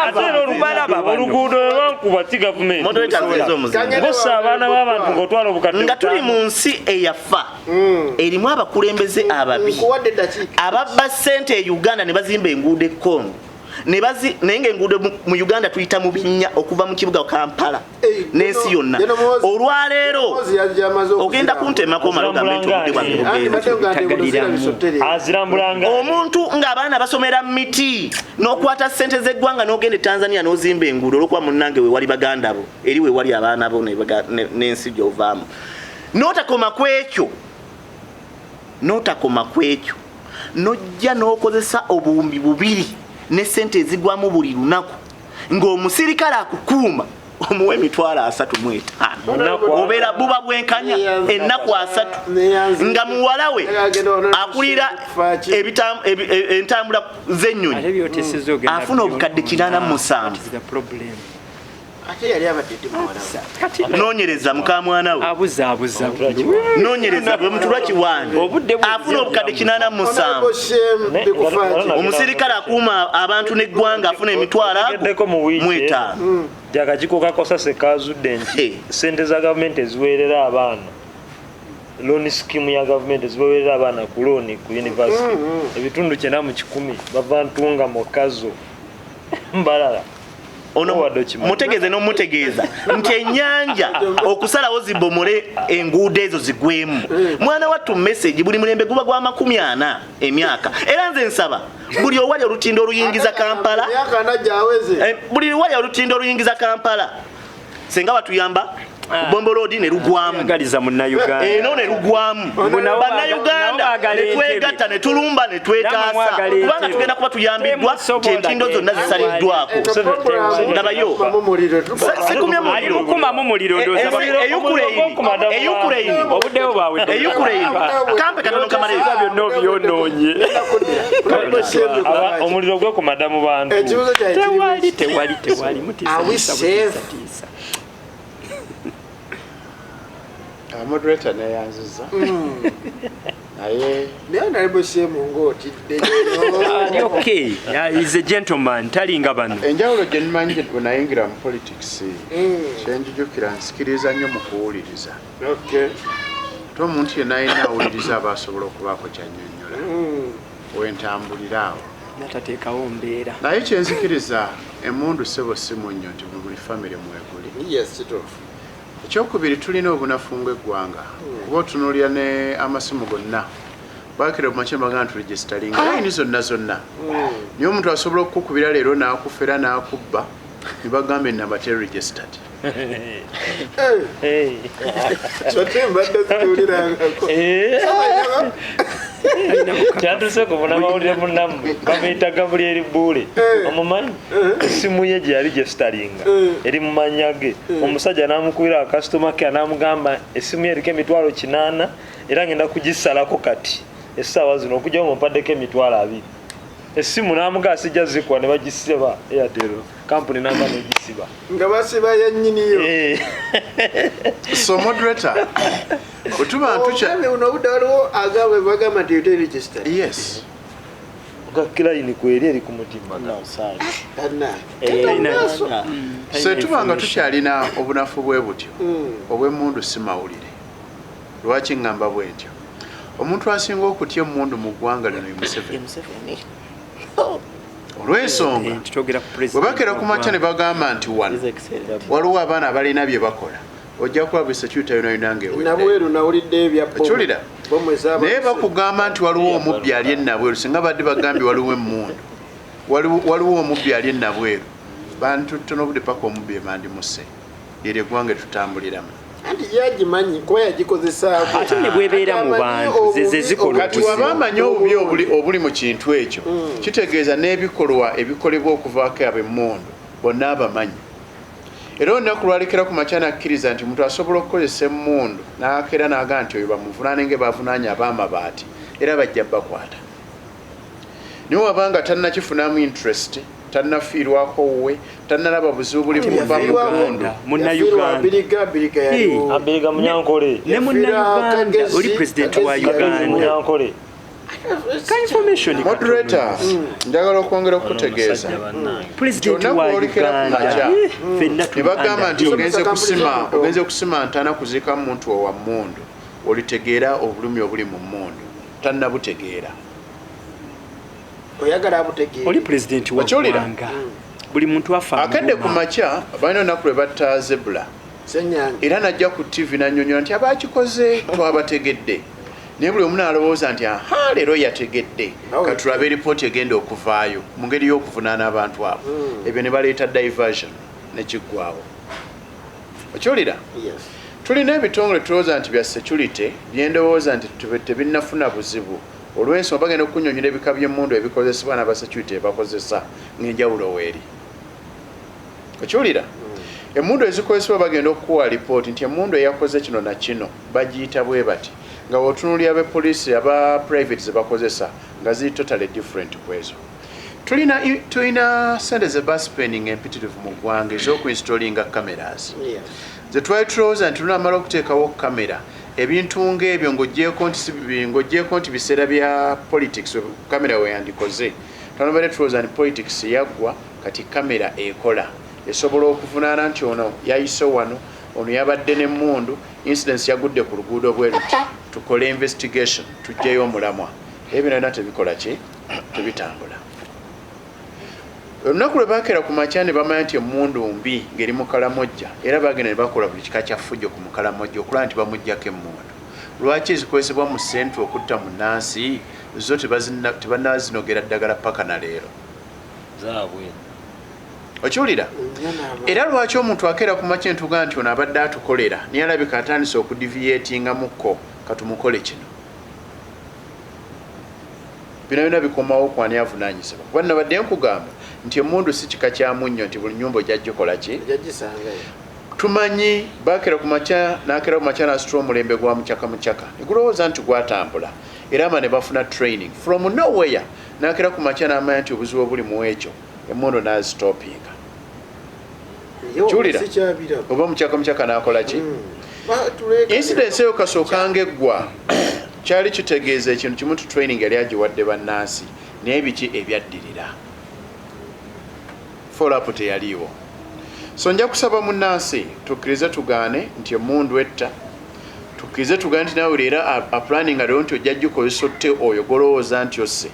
Speaker 4: Ate era
Speaker 1: mubalaba mubalaba bano.
Speaker 4: oluguudo lwe bankuba ti gavumenti.
Speaker 2: Moderator nziza omuzinga.
Speaker 4: Bossa abaana b'abantu ng'otwala obukadde
Speaker 2: Nga tuli mu nsi eyafa erimu abakulembeze ababi
Speaker 3: Nkuwadde eddakiika.
Speaker 2: Ababba ssente e Uganda ne bazimba enguudo e Congo ne naye ng'enguudo mu Uganda tuyita mu binnya okuva mu kibuga Kampala
Speaker 3: Eh,
Speaker 2: n'ensi yonna
Speaker 3: Geno Muhoozi-
Speaker 2: olwaleero
Speaker 3: Muhoozi yamaze
Speaker 2: ogenda
Speaker 3: okuzirambula.
Speaker 2: kuntemako omala ogambe nti obudde bwange
Speaker 3: Anti
Speaker 2: bugenda.
Speaker 3: badde nga nti enguudo zirabisa otereera.
Speaker 4: Azirambulanga.
Speaker 2: Omuntu ng'abaana basomera mu miti n'okwata ssente z'eggwanga n'ogenda e Tanzania n'ozimba enguudo olwokuba munnange we wali baganda bo eri we wali abaana bo n'ensi gy'ovaamu, n'otakoma ku ekyo, n'otakoma ku ekyo, n'ojja n'okozesa 2000 ne ssente ezigwamu buli lunaku ng'omusirikale akukuuma omuwa 350,000.
Speaker 4: Munaku.
Speaker 2: Obeera buba bwenkanya ennaku 30 nga muwala we akulira entambula z'ennyonyi
Speaker 1: Ate byoteseza ogenda
Speaker 2: afuna obukadde 87.
Speaker 1: That is the problem.
Speaker 3: Ate yali abadde ddi muwala we?
Speaker 1: Kati
Speaker 2: Noonyereza mukamwana we.
Speaker 1: abuzaabuza.
Speaker 2: Noonyereza bwe mutulwa kiwani
Speaker 1: Obudde
Speaker 2: afuna obukadde 87.
Speaker 3: Honorable Shem Bikufaaki.
Speaker 2: Omusirikale akuuma abantu n'eggwanga afuna emitwalo ago
Speaker 4: Ogeddeko mu wiiki
Speaker 2: mu etaano.
Speaker 4: Nti akakiiko ka Kosase kazudde nti
Speaker 2: Hey.
Speaker 4: sente za gavumenti eziweerera abaana, loan scheme ya gavumenti eziweerera abaana ku looni ku university, 90% bava Ntunga, Mukazo, Mbalala.
Speaker 2: Ono
Speaker 4: Owadde okimanyi.
Speaker 2: mutegeeze n'omutegeeza nti ennyanja okusalawo zibomole enguudo ezo zigwemu. Mwana wattu, message buli mulembe guba gwa 40 emyaka, era nze nsaba buli owali olutindo oluyingiza Kampala
Speaker 3: Emyaka ana gyaweze.
Speaker 2: Buli wali olutindo oluyingiza Kampala senga batuyamba Bombo Road ne lugwamu.
Speaker 1: Agaliza munnayuganda.
Speaker 2: Eno ne lugwamu.
Speaker 1: Mbu nabo
Speaker 2: Bannayuganda
Speaker 1: nabo baagala
Speaker 2: ne twegatta
Speaker 1: entebe.
Speaker 2: ne tulumba ne twetaasa
Speaker 1: Namwe mwagala
Speaker 2: kubanga
Speaker 1: entebe.
Speaker 2: tugenda kuba tuyambiddwa
Speaker 1: Temusobola
Speaker 2: nti entindo zonna zisaliddwako.
Speaker 3: Eno program
Speaker 2: Ndabayo.
Speaker 3: kumamu muliro.
Speaker 2: Sikumye
Speaker 1: Ali
Speaker 2: muliro.
Speaker 1: mukumamu muliro ndowooza
Speaker 2: E Ukraine
Speaker 1: Obudde bwo bwawedde.
Speaker 2: E Ukraine kampe katono kamaleyo.
Speaker 1: Byonna obyonoonye.
Speaker 4: Omuliro gwekumada mu bantu.
Speaker 3: Ekibuuzo kyange kiri
Speaker 1: Tewali tewali tewali mutiisa.
Speaker 3: Are we
Speaker 1: Tiisa,
Speaker 3: safe?
Speaker 1: mutiisa, tiisa.
Speaker 5: Moderator neyanziza naye
Speaker 3: Naye Honorable Shem ng'otidde
Speaker 1: Ali
Speaker 3: nnyo.
Speaker 1: okay. Yeah, he's a gentleman talinga bano.
Speaker 5: Enjawulo gye nmanyi bwe nayingira mu politics, kyenjijukira nsikiriza nnyo mu kuwuliriza.
Speaker 3: Okay.
Speaker 5: Ate omuntu yenna alina awuliriza aba asobola okubaako kyannyonnyola wentambulira awo.
Speaker 1: Natateekawo mbeera.
Speaker 5: Naye kyenzikiriza emundu ssebo si munnyo nti mu buli famire mweguli.
Speaker 3: Yes, kituufu.
Speaker 5: Ekyokubiri, tulina obunafu ng'eggwanga kuba otunuulira ne amasimu gonna Bakira mumakya bagamba nti registeringa layini zonna zonna, naye omuntu asobola okukukubira leero n'akufera n'akubba ne bagamba enamba te registered.
Speaker 4: Hey.
Speaker 3: Kyate mbadde situwulirangako.
Speaker 4: Kyatuse ku munamawulire munammwe bamuyita Gabulyeri Buule, omumanyi? Essimu ye gye yali gyesitalinga eri mu mannya ge. Omusajja n'amukubira akasitoma ke n'amugamba essimu ye eriko 800,000 era ngenda kugisalako kati essaawa zino okugyawo mumpaddeko 20,000. Essimu n'amugamba sijja zikuwa, ne bagisiba Airtel kampuni namba negisiba.
Speaker 3: Nga basiba yennyiniyo.
Speaker 5: So moderator, bwe tuba ntukya
Speaker 3: Ogambe buno obudde waliwo agabwe bagamba nti te registered.
Speaker 5: Yes.
Speaker 4: Nga kilayini kweri eri ku mutima.
Speaker 3: Kanna.
Speaker 5: So tuba nga tukyalina obunafu bwe butyo obw'emmundu, si mawulire. Lwaki ŋŋamba bwe ntyo? Omuntu asinga okutya emmundu mu ggwanga lino ye Museveni, olw'ensonga
Speaker 1: Twogera ku
Speaker 5: bwe
Speaker 1: president
Speaker 5: bakera ku makya ne bagamba nti wano waliwo abaana abalina bye bakola, ojja kuba buli security yona yona ngaewedde.
Speaker 3: Nabweru nawulidde ebya bomu.
Speaker 5: Okiwulira?
Speaker 3: Bomu ez'abantu.
Speaker 5: Naye bakugamba nti waliwo omubbi ali enabweru, singa badde bagambye waliwo emmundu, waliwo omubbi ali enabweru, bantutte n'obudde paka omubbi ebandimuse. Lyeryo eggwanga etutambuliramu.
Speaker 3: Anti yagimanyi kuba yagikozesaako.
Speaker 1: Ate ne bwebeera mu bantu, ze zikola
Speaker 5: Kati waba amanyi obubi obuli mu kintu ekyo, kitegeeza n'ebikolwa ebikolebwa okuvaako ab'emmundu bonna abamanyi. Era olunaku lwalekera ku makya nakkiriza nti omuntu asobola okukozesa emmundu n'akeera n'agaa nti oyo bamuvunaane nga bavunaanye ab'amabaati, era bajja bakwata. Naye wabanga tannakifunamu interest, tannafiirwako wuwe, tannalaba buzibu buli buva mu mmundu.
Speaker 1: Munnayuganda.
Speaker 3: Abiriga abiriga yaliwo.
Speaker 4: Abiriga Munyankole.
Speaker 1: Ne munnayuganda oli president wa
Speaker 4: Kagezi
Speaker 1: Uganda.
Speaker 4: Munyankole.
Speaker 1: Ka information.
Speaker 5: Moderator, njagala okwongera okukutegeeza
Speaker 1: President
Speaker 5: Olunaku
Speaker 1: wa
Speaker 5: lwolekera ku
Speaker 1: Uganda.
Speaker 5: makya.
Speaker 1: Ffenna
Speaker 5: Ne bagamba nti
Speaker 1: tuli
Speaker 5: ogenze kusima,
Speaker 3: Kampuni
Speaker 5: ogenze kusima ntaana kuziika muntu owa mmundu, olitegeera obulumi obuli mu mmundu. Tannabutegeera.
Speaker 3: Oyagala abutegeere.
Speaker 1: Oli president wa
Speaker 5: Okiwulira?
Speaker 1: ggwanga, buli muntu afa
Speaker 5: Akedde ku
Speaker 1: amuluma.
Speaker 5: makya balina olunaku lwe batta Zebula.
Speaker 3: Senyange.
Speaker 5: Era najja ku TV nanyonyola nti abakikoze twabategedde, naye buli omu nalowooza nti aha, leero yategedde, katulabe eripooti egenda okuvaayo mu ngeri y'okuvunaana abantu abo. Ebyo ne baleeta diversion nekiggwawo. Okiwulira?
Speaker 3: Yes.
Speaker 5: Tulina ebitongole tulowooza nti bya security, byendowooza nti tebinnafuna buzibu olw'ensonga bagenda okunyonyola ebika by'emmundu ebikozesebwa n'abasecurity ebakozesa ng'enjawulo weeri. Okiwulira? Emmundu ezikozesebwa bagenda okukuwa lipooti nti emmundu eyakoze kino na kino bagiyita bwe bati, nga wotunuulira abepoliisi aba private ze bakozesa nga ziri totally different ku ezo. Tulina sente ze baspending empitirivu mu ggwanga ez'okuinstalinga cameras
Speaker 3: Yes.
Speaker 5: ze twali tulowooza nti lunamala okuteekawo kamera ebintu ng'ebyo, ng'ogyeko nti biseera bya politics kamera weyandikoze, twanobadde tulowooza nti politics yaggwa, kati kamera ekola esobola okuvunaana nti ono yayise wano, ono yabadde n'emmundu, incidence yagudde ku luguudo bwe luti, tukole investigation tuggyeyo omulamwa. Ebyo byonna tebikola ki, tebitambula. Olunaku lwe bakeera ku makya ne bamanya nti emmundu mbi ng'eri mu Kalamojja, era bagenda ne bakola buli kika kya ffujjo ku Mukalamojja okulaba nti bamuggyako emmundu. Lwaki ezikozesebwa mu sentu okutta munnansi zo tebannazinogera ddagala paka na leero?
Speaker 4: Zaabwe.
Speaker 5: Okiwulira? Era lwaki omuntu akeera ku makya entuga nti ono abadde atukolera naye alabika atandise okudeviatingamukko, katumukole kino? Bino byonna bikomawo kwani avunaanyizibwa, kuba nabadde nkugamba nti emmundu si kika kya munnyo nti buli nyumba ojja gikola ki.
Speaker 3: Ojagisangayo.
Speaker 5: Tumanyi bakera ku makya nakera ku makya nasitula omulembe gwa mucaka mucaka negulowooza nti gwatambula, era ama ne bafuna training from nowhere, nakera ku makya n'amanya nti obuzibu obuli mu ekyo emmundu nazitopinga. Kiwulira?
Speaker 3: Sikyabiraba.
Speaker 5: Oba mucaka mucaka nakola ki? Incidence eyo kasookanga eggwa kyali kitegeeza ekintu kimu nti training yali agiwadde bannansi, naye biki ebyaddirira? Follow-up teyaliiwo. So nja kusaba munnansi tukkirize tugaane nti emmundu etta, tukkirize tugaane nti naawe leero apulaninga leero nti ojja gikozesa otte oyo golowooza nti osse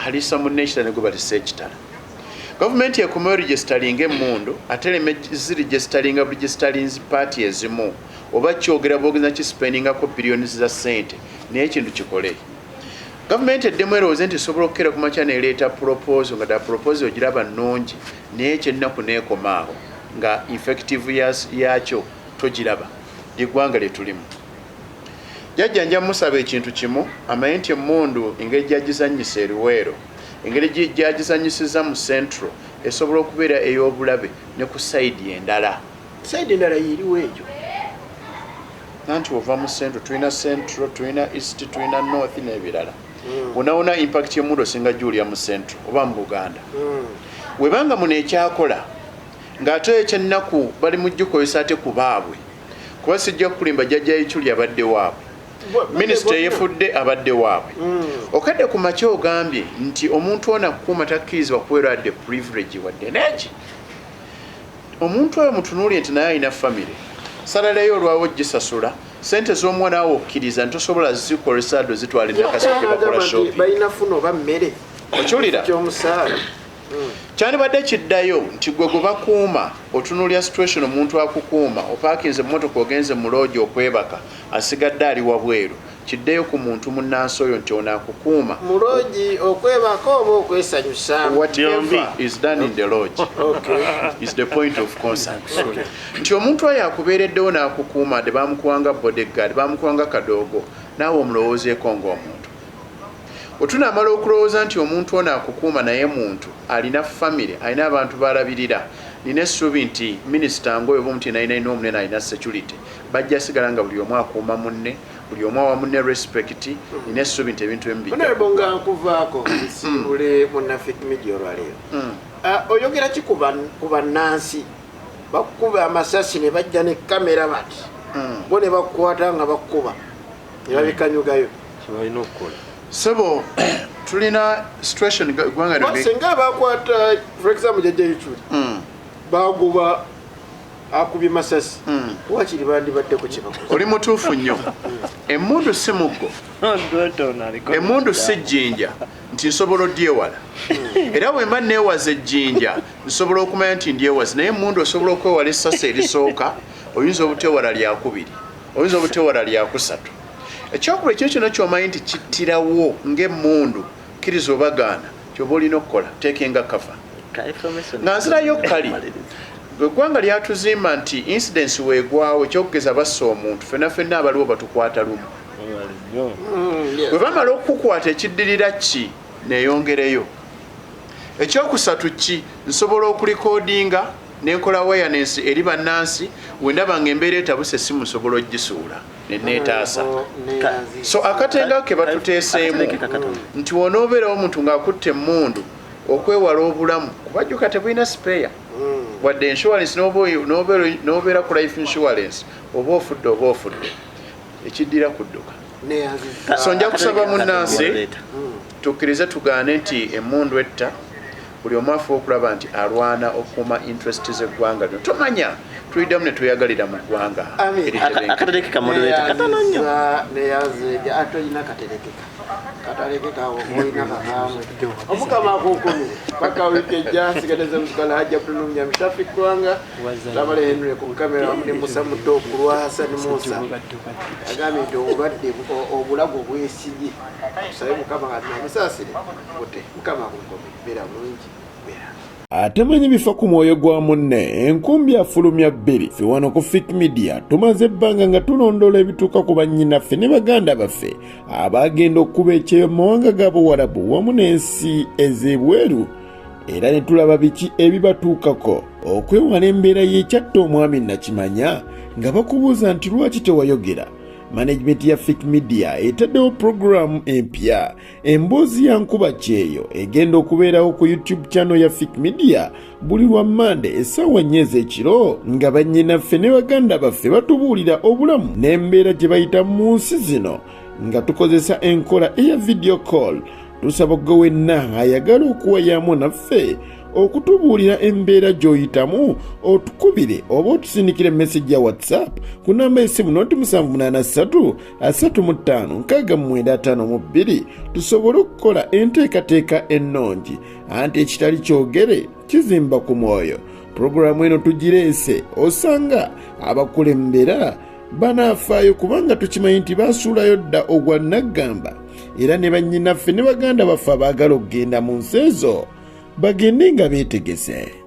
Speaker 5: alisa munne ekitala ne gwe batisse ekitala. Gavumenti ekomewo registeringa emmundu, ate ereme ziregisteringa buregisterinzi paati ezimu oba kyogera bwogeza kispendingako biliyoni za ssente, naye ekintu kikole. Gavumenti eddemu erowooze nti esobola okukeera ku makya nereeta proposal, nga ddala proposal ogiraba nnungi, naye ekyennaku neekomaawo nga effective yakyo togiraba. Lyeggwanga lye tulimu. Jjajja nja musaba ekintu kimu, amanye nti emmundu engeri gyagizannyisa e Luweero, engeri gyagizannyisiza mu Central, esobola okubeera ey'obulabe ne ku sayidi endala.
Speaker 3: Sayidi endala yeriwo ekyo?
Speaker 5: Nanti ova mu Central, tulina Central, tulina East, tulina North n'ebirala. Wonawona impact y'emmundu osinga giwulira mu Central oba mu Buganda. Webanga muno ekyakola ng'ate ekyennaku bali mu gikozesa ate ku baabwe, kuba sijja kukulimba, jjajja Ichuli abadde waabwe, minisita eyefudde abadde waabwe. Okadde ku makya ogambye nti omuntu ono akukuuma takkirizibwa kuweerwa wadde privilege wadde neki. Omuntu oyo mutunuulire nti naye alina famire, salaleyo olwawo gisasula sente z'omuwa, naawe okkiriza nti tosobola zikozesa ddo zitwala enakaseke bakola shopping.
Speaker 3: Balina funa oba mmere.
Speaker 5: Okiwulira?
Speaker 3: Kyomusaala.
Speaker 5: Kyandibadde kiddayo nti gwe gwe bakuuma otunuulira situation. Omuntu akukuuma, opaakinze emmotoka, ogenze mu loogi okwebaka, asigadde ali wabweru. Kiddeyo ku muntu munnansi oyo nti ono akukuuma.
Speaker 3: Mu loogi okwebaka oba okwesanyusaamu?
Speaker 5: Whatever is done in the lodge is the point of concern, nti omuntu oyo akubeereddewo n'akukuuma, de bamukuwanga bodyguard, bamukuwanga kadoogo, naawe omulowoozeeko ng'omuntu. Otunaamala okulowooza nti omuntu ono akukuuma naye muntu, alina famire, alina abantu balabirira. Nina essuubi nti minisita ngaoyo oba omuntu yenna alina omunene alina security, bajja sigala nga buli omu akuuma munne, buli omu awa munne respect. Nina essuubi nti ebintu ebimu bijja
Speaker 3: Honorable, nga nkuvaako nsiibule munnafik Media olwaleero. Ah, oyogera ki ku bannansi bakukuba amasasi ne bajja ne kamera bati bo ne bakukwata nga bakukuba ne babikanyugayo?
Speaker 4: Kyebalina okukola.
Speaker 5: Sebo, tulina situation eggwanga lino.
Speaker 3: Singa bakwata, for example, jjajja Ichuli, bagoba akubye masasi, wakiri bandibaddeko kyebakoze.
Speaker 5: Oli mutuufu nnyo. Emmundu si muggo, emmundu si jjinja nti nsobola odyewala. Era bwe mba neewaza ejjinja nsobola okumanya nti ndyewaza, naye emmundu osobola okwewala essasi erisooka, oyinza obutewala lyakubiri, oyinza obutewala lyakusatu. Ekyokubiri, ekyo kyonna kyomanyi nti kittirawo ng'emmundu, kkiriza obagaana, kyoba olina okukola takinga cover. Nga nzirayo kali eggwanga lyatuzimba nti incidence weegwawo, ekyokugeza bassa omuntu, fenna fenna abaliwo batukwata lumu. Bwe bamala okukukwata, ekiddirira ki? Neeyongereyo. Ekyokusatu ki? Nsobola okurecordinga nenkola awareness eri bannansi. Wendaba nga embeera etabuse, essimu nsobola ogisuula neneetaasa. So akatenga ke batuteeseemu nti wonoobeerawo omuntu ng'akutte emmundu, okwewala obulamu, kubajjuka tebulina spare wadde insurance, n'obeera ku life insurance, oba ofudde oba ofudde, ekiddira kudduka. So nja kusaba munnansi tukkirize tugaane nti emmundu etta. Buli omu afuba okulaba nti alwana okukuuma interest z'eggwanga lino. Tomanya tuliddamu ne tweyagalira mu ggwanga eritebenkevu.
Speaker 2: Akatereke moderator katono nnyo.
Speaker 3: Neyanzege ate olina katerekeka katalekeka awo, olina kakamwe. Omukama akunkumire paka wiiki ejja. Nsigadeze mukala Hajja Abdulumya Mishafi Gwanga, Tabale Henry ku kamera wamu ne Musa Muto ku lwa Hassan Musa agambye nti obulwadde obulago bwesibye. Tusabe Mukama nga tunamusaasire bute. Mukama akunkumire, beera bulungi, beera.
Speaker 6: Atamanyi bifa ku mwoyo gwa munne, enkumbi afulumya bbiri. Ffe wano ku Fik Media tumaze ebbanga nga tulondoola ebituuka ku bannyinaffe ne baganda baffe abagenda okukuba ekyeyo mu mawanga ga Buwarabu wamu n'ensi ez'ebweru, era ne tulaba biki ebibatuukako okwewala embeera y'ekyatta omwami Nakimanya nga bakubuuza nti lwaki tewayogera. Management ya Fik Media etaddewo puroguramu empya, emboozi ya Nkuba Kyeyo, egenda okubeerawo ku YouTube channel ya Fik Media buli lwa Mande essaawa 4 ez'ekiro, nga bannyinaffe ne baganda baffe batubuulira obulamu n'embeera gye bayita mu nsi zino nga tukozesa enkola eya video call. Tusaba gwe wenna ayagala okuwayaamu naffe okutubuulira embeera gy'oyitamu, otukubire oba otusindikire message ya WhatsApp ku namba esimu noti 783 35 6952, tusobole okukola enteekateeka ennungi. Anti ekitali kyogere kizimba ku mwoyo. Pulogulaamu eno tugireese osanga abakulembera banaafaayo, kubanga tukimanyi nti basuulayo dda ogwa naggamba. Era ne bannyinaffe ne baganda baffe abaagala okugenda mu nsi ezo bagende nga beetegese.